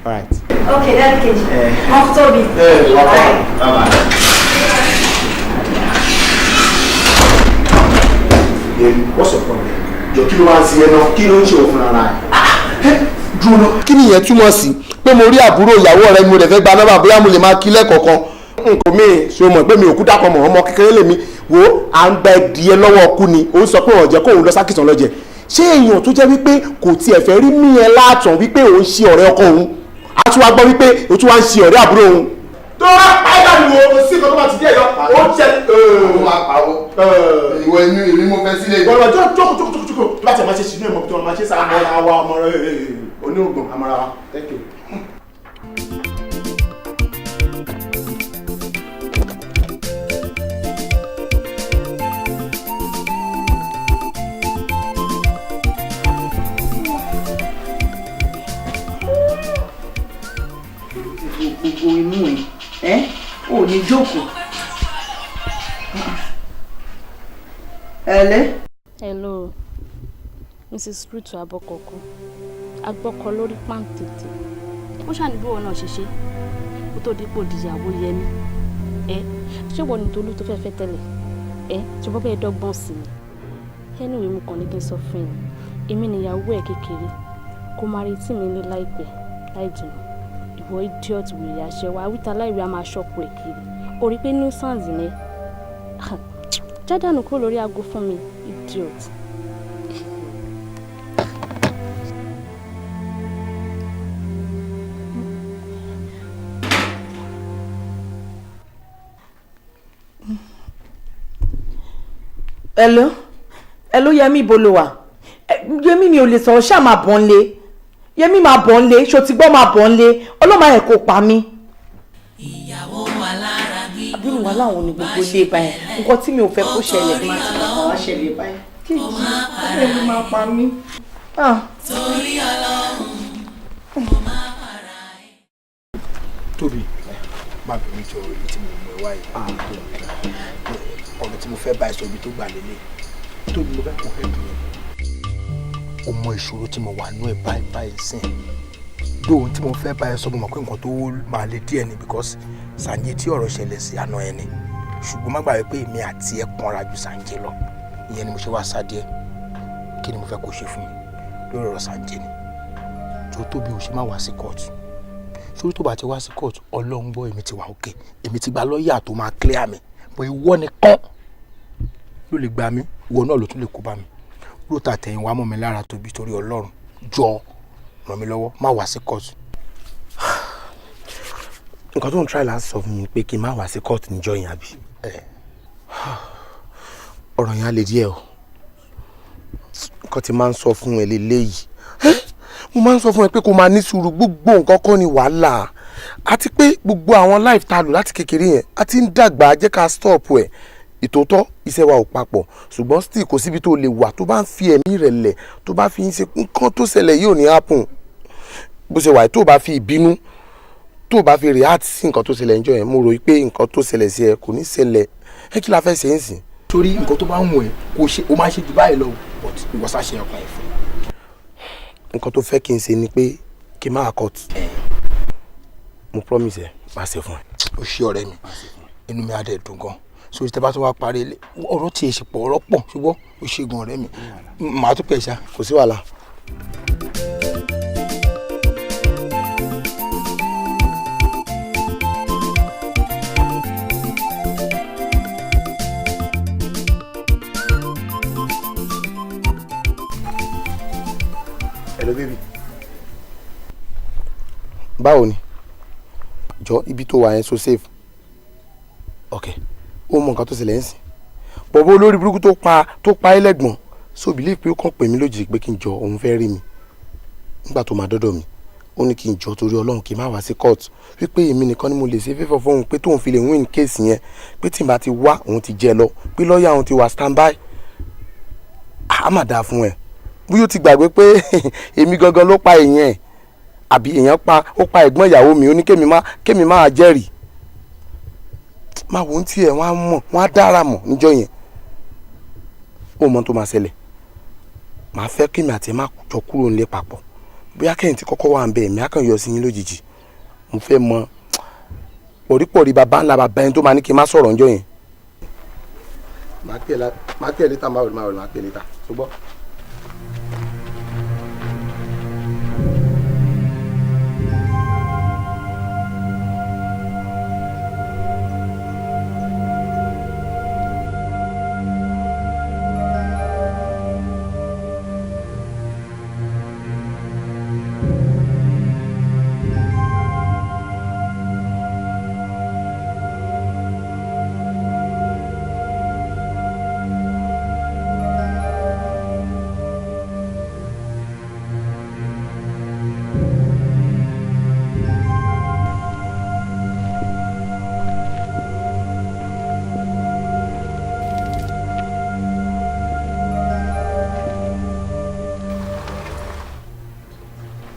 alright. Ok, daddy kejì. Wọ́n tóbi. Ẹ ọkọ, bye bye. What's your problem? Jọ, kí ló máa ń ṣe ẹ náà? Kí ló ń ṣe òfin ara ẹ? Dúró náà, kí nìyẹn túmọ̀ sí? Pé mo rí àbúrò ìyàwó ọ̀rẹ́ mi, mo dẹ̀ fẹ́ gba nọ́mbà, bóyá mo lè máa kí lẹ́ẹ̀kọ̀ọ̀kan. Nǹkan mi ṣe o mọ̀ pé mi ò kú dákọ̀ mọ̀, ọmọ kékeré lèmi. Wo, à ń gba ẹdìyẹ lọ́wọ́ ọkú ni ó ń sọ pé ọ̀jẹ̀ kóun lọ sákìtàn lọ́jẹ̀. Ṣé èèyàn tó jẹ́ wípé kò tiẹ̀ fẹ́ rí mí ẹ láàtàn wípé òun ṣe ọ̀rẹ́ ọkọ òun, á tún wá gbọ́ wípé ó tún wá ń ṣe ọ̀rẹ́ àbúrò òun. Tó bá pa ẹ́ dànù o, kò sí nǹkan tó bá ti díẹ̀ yọ ó jẹ. Ó máa pa ó ìwọ inú èmi mo fẹ́ sílẹ̀. Ìwọ lọ jókòó, jókòó, jókòó, jókòó. Tó bá tẹ̀ máa ṣe ṣìnú ẹ̀ mọ́ tó máa ṣe sáà mọ́ra wa, ọmọ rẹ onírùngbọ̀n àmọ́ra wa. Thank you. Gbogbo imú ẹ ẹ ò ní jókòó. Ẹlẹ. Hello, Mrs. Ruth Abọ́kọ̀kọ́ agbọ́kọ lórí pàǹtẹ̀tẹ̀. Ó ṣàní bí wọn náà ṣe ṣe kó tó dípò dìyàwó Yẹmí ẹ. Ṣé wọn ní Tolú tó fẹ́ẹ́ fẹ́ tẹ́lẹ̀ ẹ? Ṣe bọ́ bẹ́ẹ̀ dọ́gbọ́n sí ni? Anyway, mo kàn ní kí n sọ fún yín, èmi nìyàwó ẹ̀ kékeré, kó máa retí mi ní láìpẹ́ láì jìnnà. Ìwọ idiot, wèrè àṣẹwà awíta láìwé, a máa ṣọ́kù ẹ̀ kiri. O rí pé nuisance ni. Jádànù kúrò lórí aago fún mi, idiot. Hello. Ẹ ló Yẹmí, ibo ló wà? Yẹmí, mi ò lè sọ̀rọ̀, ṣáà máa bọ̀ ń lé. Yẹmí, máa bọ̀ ń lé, ṣó ti gbọ́? Máa bọ̀ ń lé, ọlọ́mọ ẹ̀ kò pa mí. Ìyàwó wa lára gbígbóná. Àbúrò wa láwọn ní gbogbo ilé báyìí, nǹkan tí mi ò fẹ́ kó ṣẹlẹ̀ máa ti wá ṣẹlẹ̀ báyìí. Kí ni máa pa mí? Torí Ọlọ́run kò má para ẹ̀. Tóbi, má bínú jọ, ibi tí mo mú ẹ wáyé, ọ̀rọ̀ tí mo fẹ́ bá ẹ sọ, ibi tó gbà lélẹ̀. Tóbi, mo fẹ́ kó help mi. O mọ ìṣòro tí mo wà nú ẹ báyìí báyìí sìn. Dóhun tí mo fẹ́ bá ẹ sọ, mo mọ̀ pé nǹkan tó máa le díẹ̀ ni, because Sànjẹ́ tí ọ̀rọ̀ ṣẹlẹ̀ sí àná ẹni, ṣùgbọ́n má gbàgbé pé èmi àti ẹ kanra ju Sànjẹ́ lọ. Ìyẹn ni mo ṣe wá sá díẹ̀. Kí ni mo fẹ́ kó ṣe fún mi lórí ọ̀rọ̀ Sànjẹ́ ni? Jọ Tóbi, ò ṣe má wá sí court. Sórí tó bá ti wá sí court, Ọlọ́run gbọ́, èmi ti wà òkè, èmi ti gba lọ́ọ̀yà tó máa clear mi, bọ́ ìwọ nìkan ló lè gbà mí, ìwọ náà ló tún lè kó bá mi lóòótọ́ àtẹ̀yìnwá mọ́ mi lára. Tóbi, torí Ọlọ́run, jọ ràn mí lọ́wọ́, má wá sí court. Nǹkan tó ń try láti sọ fún mi pé kí n má wá sí court níjọ́ yẹn, àbí? Ọ̀rọ̀ yẹn á le díẹ̀ o. Nǹkan tí máa ń sọ fún ẹ lélẹ́yìí, mo máa ń sọ fún ẹ pé kó máa ní sùúrù, gbogbo nǹkan kọ́ ni wàhálà, àti pé gbogbo àwọn life ta lò láti kékeré yẹn, a ti ń dàgbà, jẹ́ ká stop ẹ̀. Ìtòótọ́, iṣẹ́ wa ò papọ̀, ṣùgbọ́n still kò síbi tó lè wà tó bá ń fi ẹ̀mí rẹ̀ lẹ̀, tó bá fi ń ṣe nǹkan tó ṣẹlẹ̀ yìí ò ní happen. Bó ṣe wà, tó bá fi ìbínú, tó bá fi react sí nǹkan tó ṣẹlẹ̀ níjọ́ yẹn, mo rò pé nǹkan tó ṣẹlẹ̀ sí ẹ kò ní ṣẹlẹ̀ ẹ. Kí la fẹ́ ṣe ń sìn? Torí nǹkan tó bá ń wù ẹ́ kó ṣe, o máa ṣe jù báyìí lọ, but ìwọ sá ṣe ọkàn ẹ̀ fún. Nǹkan tó fẹ́ kí n ṣe ni pé kí n máa court. Mo promise ẹ, máa ṣe fún ẹ. O ṣé ọ̀rẹ́ mi, inú mi á dẹ̀ dùn gan. So tí a bá tún wá parí ọ̀rọ̀ tí ẹ ṣe pọ̀, ọ̀rọ̀ pọ̀, ṣùgbọ́n o ṣe gan, ọ̀rẹ́ mi, màá tún pẹ̀ ṣá. Kò sí wàhálà. Hello baby. Báwo ni? Jọ, ibi tó wà yẹn so safe? Ok, ó mọ nǹkan tó ṣẹlẹ̀ ń sìn. Bọ̀bọ̀ olórí burúkú tó pa ẹlẹ́gbọ̀n, so believe pé ó kàn pè mí lójijì pé kí n jọ, òun fẹ́ rí mi. Nígbà tó máa dọ́dọ̀ mi, ó ní kí n jọ, torí Ọlọ́run, kí n má wá sí court, wípé èmi nìkan ni mo lè ṣe fífọ̀ fóun, pé tóun fi lè win case yẹn, pé tí n bá ti wá, òun ti jẹ lọ, pé lọ́ọ̀yà òun ti wà stand by. Á mà dáa fún ẹ. Bóyá ó ti gbàgbé pé èmi gangan ló pa èèyàn ẹ̀, àbí èèyàn pa, ó pa ẹ̀gbọ́n ìyàwó mi, ó ní kémi má jẹ́rìí. Máa wò ó tiẹ̀, wọ́n á mọ̀, wọ́n á dára mọ̀ níjọ́ yẹn. Ó mọ tó máa ṣẹlẹ̀, màá fẹ́ kémi àti ẹ̀ má jọ kúrò nílé papọ̀. Bóyá kẹ́yìn tí kọ́kọ́ wà ń bẹ, èmi á kàn yọ sí yín lójijì. Mo fẹ́ mọ pọ̀rípọ̀rí bàbá ńlá bàbá ẹni tó máa ní kí n má sọ̀rọ̀ níjọ́ yẹn. Màá pè é later, máa wò, máa wò, máa pè é later, ṣùgbọ́n.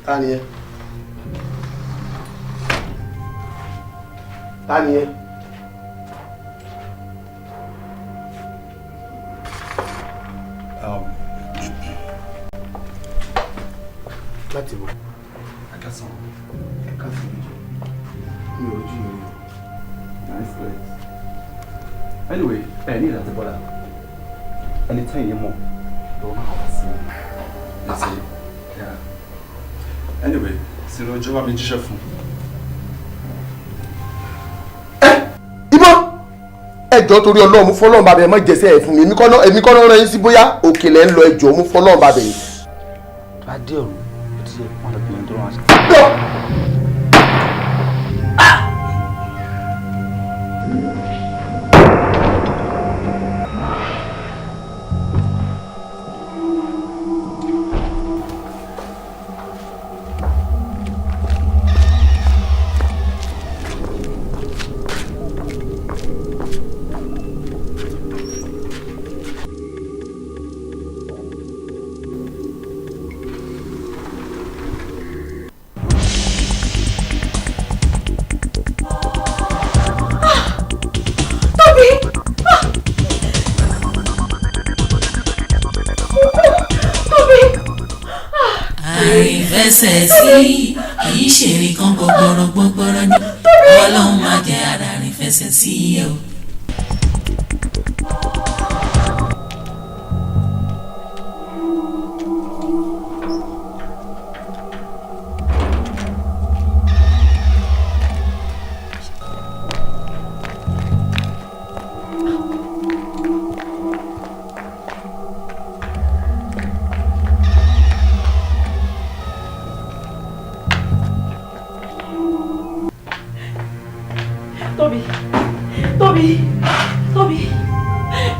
Ta ni ẹ? Ta ni ẹ? Láti bọ̀. Akásán. Ẹ káàsán méjì. Mi ò rojú yìí rí o. Nice place. Anyway, ẹ ní ìlàtí bọ́lá. Ẹni tẹ́yìn yẹn mọ̀ lọ́wọ́ máa wá sí létí. Yeah. Anyway, sinú ojú wa mi jíṣẹ́ fún. Ìbọn! Ẹ jọ̀ọ́, torí Ọlọ́run, mú fọlọ́run bàbá, ẹ má jẹ́sẹ̀ ẹ̀ fún mi. Èmi kọ́ náà rán yín sí, bóyá òkè lẹ́ ń lọ. Ẹ jọ̀ọ́, mú fọlọ́run bàbá yìí. Tó bá dé ọ̀run, ó ti yẹ wọn lọ bìnrin tó rán wa sí. fẹsẹ̀ sí kì í ṣèrè kan gbọgbọrọ gbọgbọrọ ni Ọlọ́run má jẹ́ ara rìn fẹsẹ̀ sí o. Tóbi, Tóbi, Tóbi,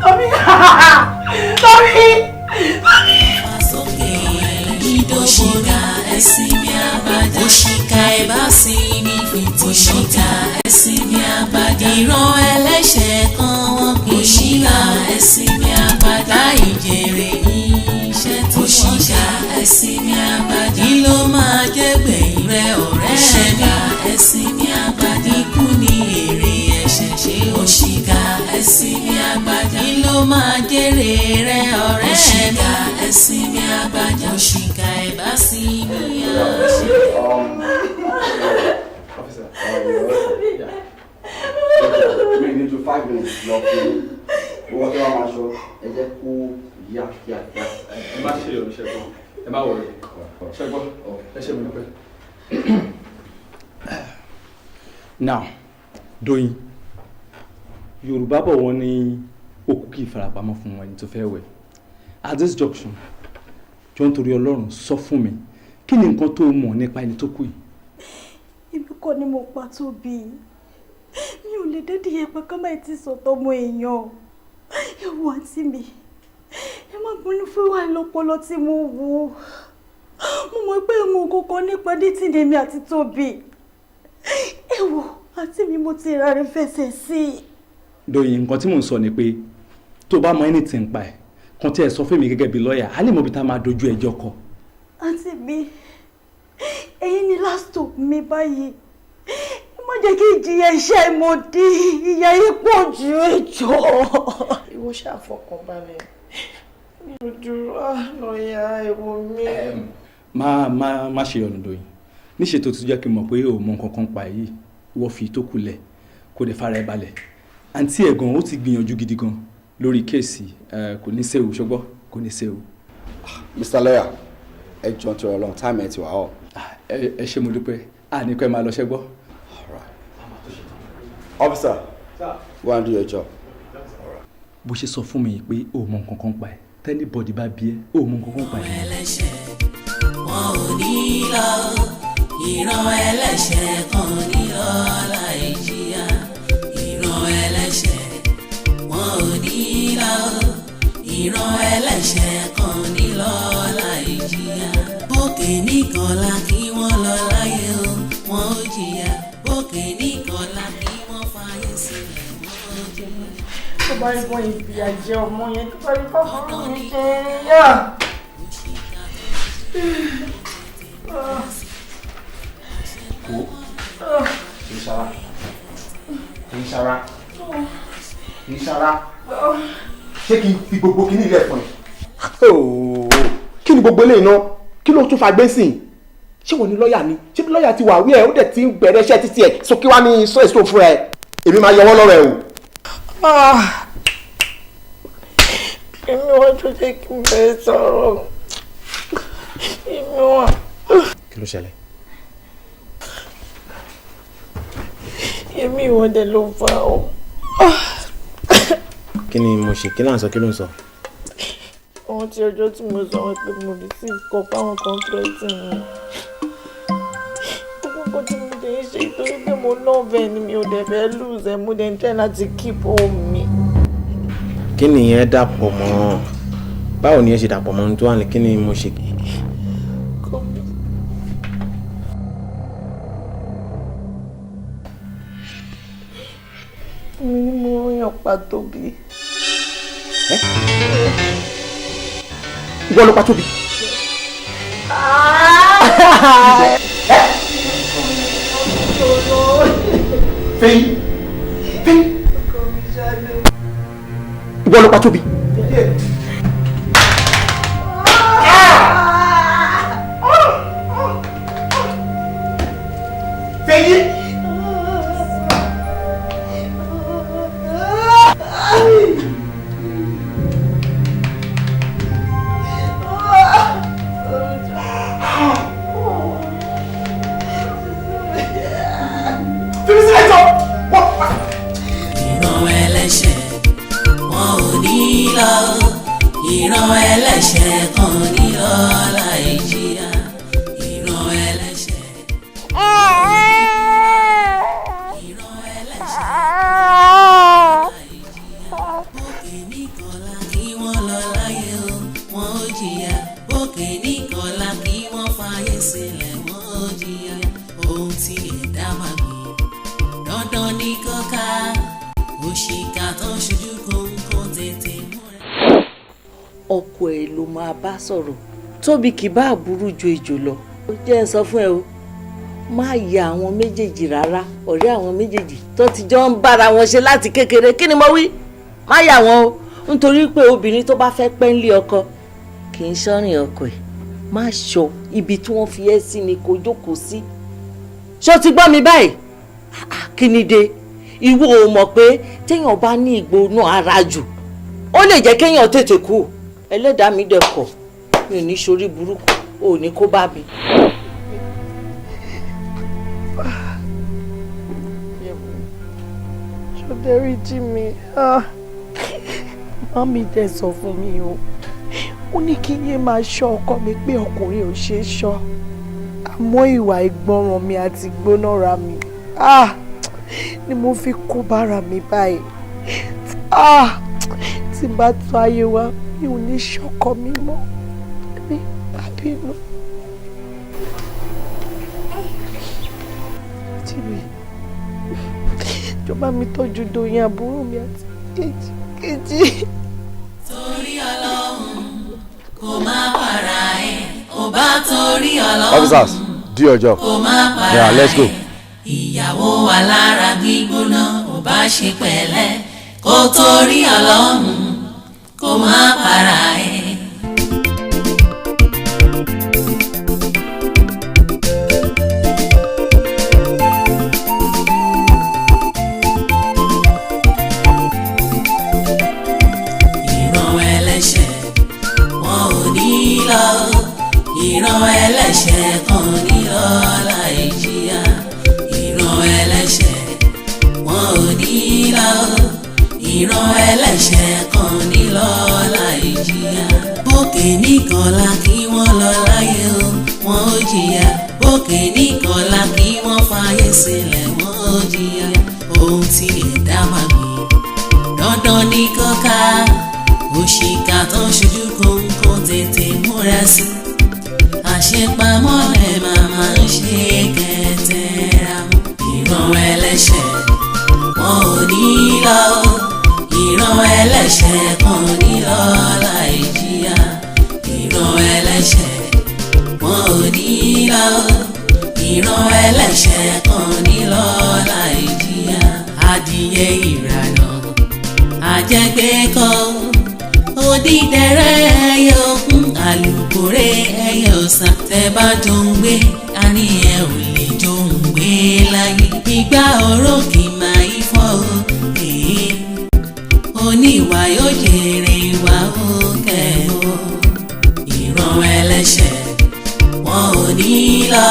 Tóbi, Tóbi. Sókè ìdóṣìkà ẹ̀sìn mi àbájá. Òṣìkà ẹ̀ bá sí ní fìtìṣìkà ẹ̀sìn mi àbájá. Ìran ẹlẹ́ṣẹ̀ kan wọn kì í ṣìkà ẹ̀sìn mi àbájá. Láì jèrè iṣẹ́ tí wọ́n ṣe ẹ̀sìn mi àbájá. Kí ló máa jẹ́ gbẹ̀yìn rẹ ọ̀rẹ́ mi? Ẹ̀sìn mi àbájá. Ikú ni èrè ẹ̀ṣẹ̀ ṣe òṣìkà ẹ̀sìn mi àbájá. Kí ló máa jèrè rẹ ọ̀rẹ́ mi? Òṣìkà ẹ̀sìn mi àbájá. Òṣìkà ẹ̀ bá sí mi àṣẹ. Officer, we need to 5 minutes lọ fún owó tí wọ́n máa ṣọ ẹ jẹ́ kó yá kíákíá. Ẹ má ṣe ìròyìn ṣẹ́gbọ́n, ẹ má wọlé ṣẹ́gbọ́n, ẹ ṣe mi dúpẹ́. Now, Doyin, Yorùbá bọ̀ wọ́n ní òkú kì í farapamọ́ fún ẹni tó fẹ́ wẹ̀. At this junction, jọ̀ọ́ nítorí Ọlọ́run, sọ fún mi, kí ni nǹkan tó mọ̀ nípa ẹni tó kú yìí? Èmi kọ́ ni mo pa Tóbi. Mi ò lè dédé yẹpẹ kọ́ máa ti sọ̀tọ̀ ọmọ èèyàn. Ẹ wo àǹtí mi, ẹ má bínú fún wa lọ́pọlọ tí mo wò. Mo mọ̀ pé mo kọ́kọ́ nípa dítì èmi àti Tóbi. Ẹ wo àǹtí mi, mo ti ra rẹ fẹsẹ̀ sí i. Doyin, nǹkan tí mò ń sọ ni pé tó bá mọ anything pa ẹ̀ kan tí ẹ sọ fún mi gẹ́gẹ́ bí lọ́ọ̀yà, á lè mọ ibi tá a máa dojú ẹjọ́ kọ. Àǹtí mi, ẹ̀yin ni last hope mi báyìí. Ẹ má jẹ́ kí ìjìyà iṣẹ́ mo dé, ìyà yìí pọ̀ jù, ẹjọ́. Ìwọ ṣàfọkànbalẹ̀, mi ò dúró lọ́ọ̀yà ẹ̀wọ̀ mi. Má ṣe ọ̀nà Doyin, níṣẹ́ tó ti jẹ́ kí n mọ̀ pé o mọ nǹkan kan pa èyí, wọ́n fi tó kù lẹ̀ kó dẹ̀ fara ẹ balẹ̀. Àǹtí ẹ̀ gan, ó ti gbìyànjú gidi gan lórí case ẹ, kò ní séwu, ṣọgbọ́, kò ní séwu. Mr. Lawyer, ẹ jọ̀ọ́ nítorí Ọlọ́run, time ẹ ti wà ọ́. Ẹ ṣé, mo dúpẹ́, à ní kọ́ ẹ máa lọ, ṣẹ́gbọ́. Officer, go and do your job. Bó ṣe sọ fún mi pé o mọ nǹkan kan pa ẹ, tí anybody bá bí ẹ, o mọ nǹkan kan pa ẹ. Ẹlẹ́ṣẹ̀ wọn ò ní lọ, ìran ẹlẹ́ṣẹ̀ kan ní lọ láì jìyà. Ìran ẹlẹ́ṣẹ̀ wọn ò ní lọ, ìran ẹlẹ́ṣẹ̀ kan ní lọ láì jìyà. Bókè nìkọlá kí wọ́n lọ láyé o, wọ́n ò jìyà. Bókè nìkọlá kí wọ́n fàyè sílẹ̀, wọ́n ò jìyà. Tó bá rí bọ́ ìfìyà jẹ ọmọ yẹn, tó bá rí bọ́ fún mi ṣe yá. Wo, kì í ṣara, kì í ṣara, kì í ṣara. Ṣé kí n fi gbogbo kíní ilẹ̀ fún ẹ? Kí ni gbogbo eléyìí náà? Kí ló tún fa gbé sìn? Ṣé wọ́n ní lọ́ọ̀yà ni? Ṣé lọ́ọ̀yà ti wà wí ẹ̀, ó dẹ̀ ti ń bẹ̀rẹ̀ iṣẹ́ títí ẹ̀, so kí wàá ní stress tó fún ẹ? Èmi máa yọwọ́ lọ́rọ̀ ẹ o. Èmi wọ́n tó jẹ́ kí n bẹ̀rẹ̀ sọ̀rọ̀. Èmi wà. Kí ló ṣẹlẹ̀? Èmi ìwọ dẹ̀ ló fà ó. Kí ni mo ṣe? Kí là ń sọ? Kí ló ń sọ? Ohun tí ọjọ́ tí mo sọ wọn pé mo receive call fáwọn kan threaten mi. Gbogbo nǹkan tí mo dẹ̀ ń ṣe torí pé mo love ẹ ni, mi ò dẹ̀ fẹ́ lose ẹ, mo dẹ̀ ń try láti keep home mi. Kí ni ìyẹn dàpọ̀ mọ́? Báwo ni ẹ ṣe dàpọ̀ mọ́ ohun tó wà ní? Kí ni mo ṣe? Mi ni mo yàn pa Tóbi. Ìwọ ló pa Tóbi? Fẹ́yìn, Fẹ́yìn, ìwọ ló pa Tóbi? Tí ẹ̀dá máa gbìn, dandan ní kọ́ka. Òṣìkà tó ń ṣojú kóńkó, tètè múra. Ọkọ ẹ ló máa bá sọ̀rọ̀. Tóbi kì bá burú ju ejò lọ. Ó jẹ́ ń sọ fún ẹ o, má ya àwọn méjèèjì rárá. Ọ̀rẹ́ àwọn méjèèjì tó ti jọ ń bára wọn ṣe láti kékeré, kí ni mo wí? Má yà wọn o, nítorí pé obìnrin tó bá fẹ́ pẹ́ ń lé ọkọ kì í ṣọ́rìn ọkọ ẹ̀. Má ṣọ ibi tí wọ́n fi ẹ́ sí ni kò jókòó sí. Ṣó ti gbọ́ mi báyìí? Kí ni dé? Ìwọ ò mọ̀ pé téèyàn bá ní ìgbóná ara jù, ó lè jẹ́ kéèyàn tètè kú. Ẹlẹ́dàá mi dẹ̀ kọ̀, mi ò ní ṣorí burúkú, ò ní kó bá mi. Ṣó dáríjì mi? Mummy dẹ̀ sọ fún mi o, ó ní kí n yé máa ṣọ́ ọkọ mi, pé ọkùnrin ò ṣeé ṣọ́. Àmọ́ ìwà ìgbọràn mi àti ìgbónára mi ni mo fi kó bára mi báyìí. Tí n bá tó ayé wa, mi ò ní ṣọ́kọ mi mọ́, mi bá bínú. Jìbì, jọba mi tọ́jú Doyin àbúrò mi àti kejì kejì. Torí Ọlọ́run, kò má para ẹ̀, ò bá torí Ọlọ́run. Officers, do your job. Kò má para Yeah, let's go. ẹ̀. Ìyàwó alára gbígbóná, ò bá ṣe pẹ̀lẹ́, kó torí Ọlọ́run, kó má para ẹ̀. Ìran ẹlẹ́ṣẹ̀ wọn ò ní lọ, ìran ẹlẹ́ṣẹ̀ kan ní lọ láì jìyà. Ìran ẹlẹ́ṣẹ̀ wọn ò ní lọ, ìran ẹlẹ́ṣẹ̀ kan ní lọ láì jìyà. Bókè nìkọlá kí wọ́n lọ láyé o, wọ́n ò jìyà. Bókè nìkọlá kí wọ́n fàyè sílẹ̀, wọ́n ò jìyà. Ohun tí ẹ̀dá máa gbìn, dandan ní kọ́ka. Òṣìkà tó ń ṣojú kóńkó, tètè múra sí. Àṣepamọ́ ẹ̀ màmá ń ṣe kẹtẹ́ra mọ́. Ìran ẹlẹ́ṣẹ̀ wọn ò ní lọ, ìran ẹlẹ́ṣẹ̀ kan ní lọ láì jìyà. Ìran ẹlẹ́ṣẹ̀ wọn ò ní lọ, ìran ẹlẹ́ṣẹ̀ kan ní lọ láì jìyà. Adìyẹ ìrànà àjẹgbé kọ́, odídẹrẹ́ ẹyẹ òkun, àlùkòrè ẹyẹ ọ̀sà. Tẹ bá jọ ń gbé, àní ẹ ò lè jọ ń gbé láyé. Ìgbà oró kì máa ń fọ́ o, èé. Oníwà yóò jèrè ìwà ó kẹ́ o. Ìran ẹlẹ́ṣẹ̀ wọn ò ní lọ,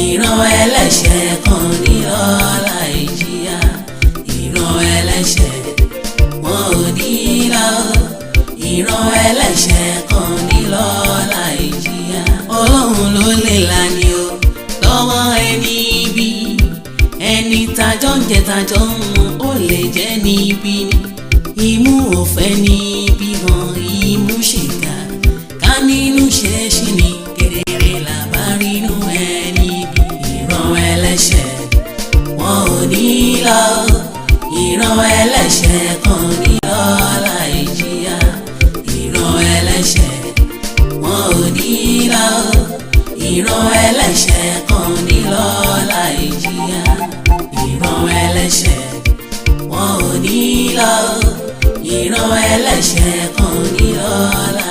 ìran ẹlẹ́ṣẹ̀ kan ní lọ láì jìyà. Ìran ẹlẹ́ṣẹ̀ wọn ò ní lọ, ìran ẹlẹ́ṣẹ̀ kan ní lọ láì jìyà. Ọlọ́run ló lè là ní o lọ́wọ́ ẹni ibi. Ẹni tajọ́ ń jẹ, tajọ́ ń mu, ó lè jẹ́ níbi ni. Imú òfẹ́ níbi hàn, imú ṣèkà ká nínú ṣe é ṣì ní kedere làbá rínú ẹni bí. Ìran ẹlẹ́ṣẹ̀ wọn ò ní lọ, ìran ẹlẹ́ṣẹ̀ kan ní lọ láì jìyà. Ìran ẹlẹ́ṣẹ̀ wọn ò ní lọ, ìran ẹlẹ́ṣẹ̀ kan ní lọ láì jìyà. Ìran ẹlẹ́ṣẹ̀ wọn ò ní lọ, ìran ẹlẹ́ṣẹ̀ kan ní lọ láì.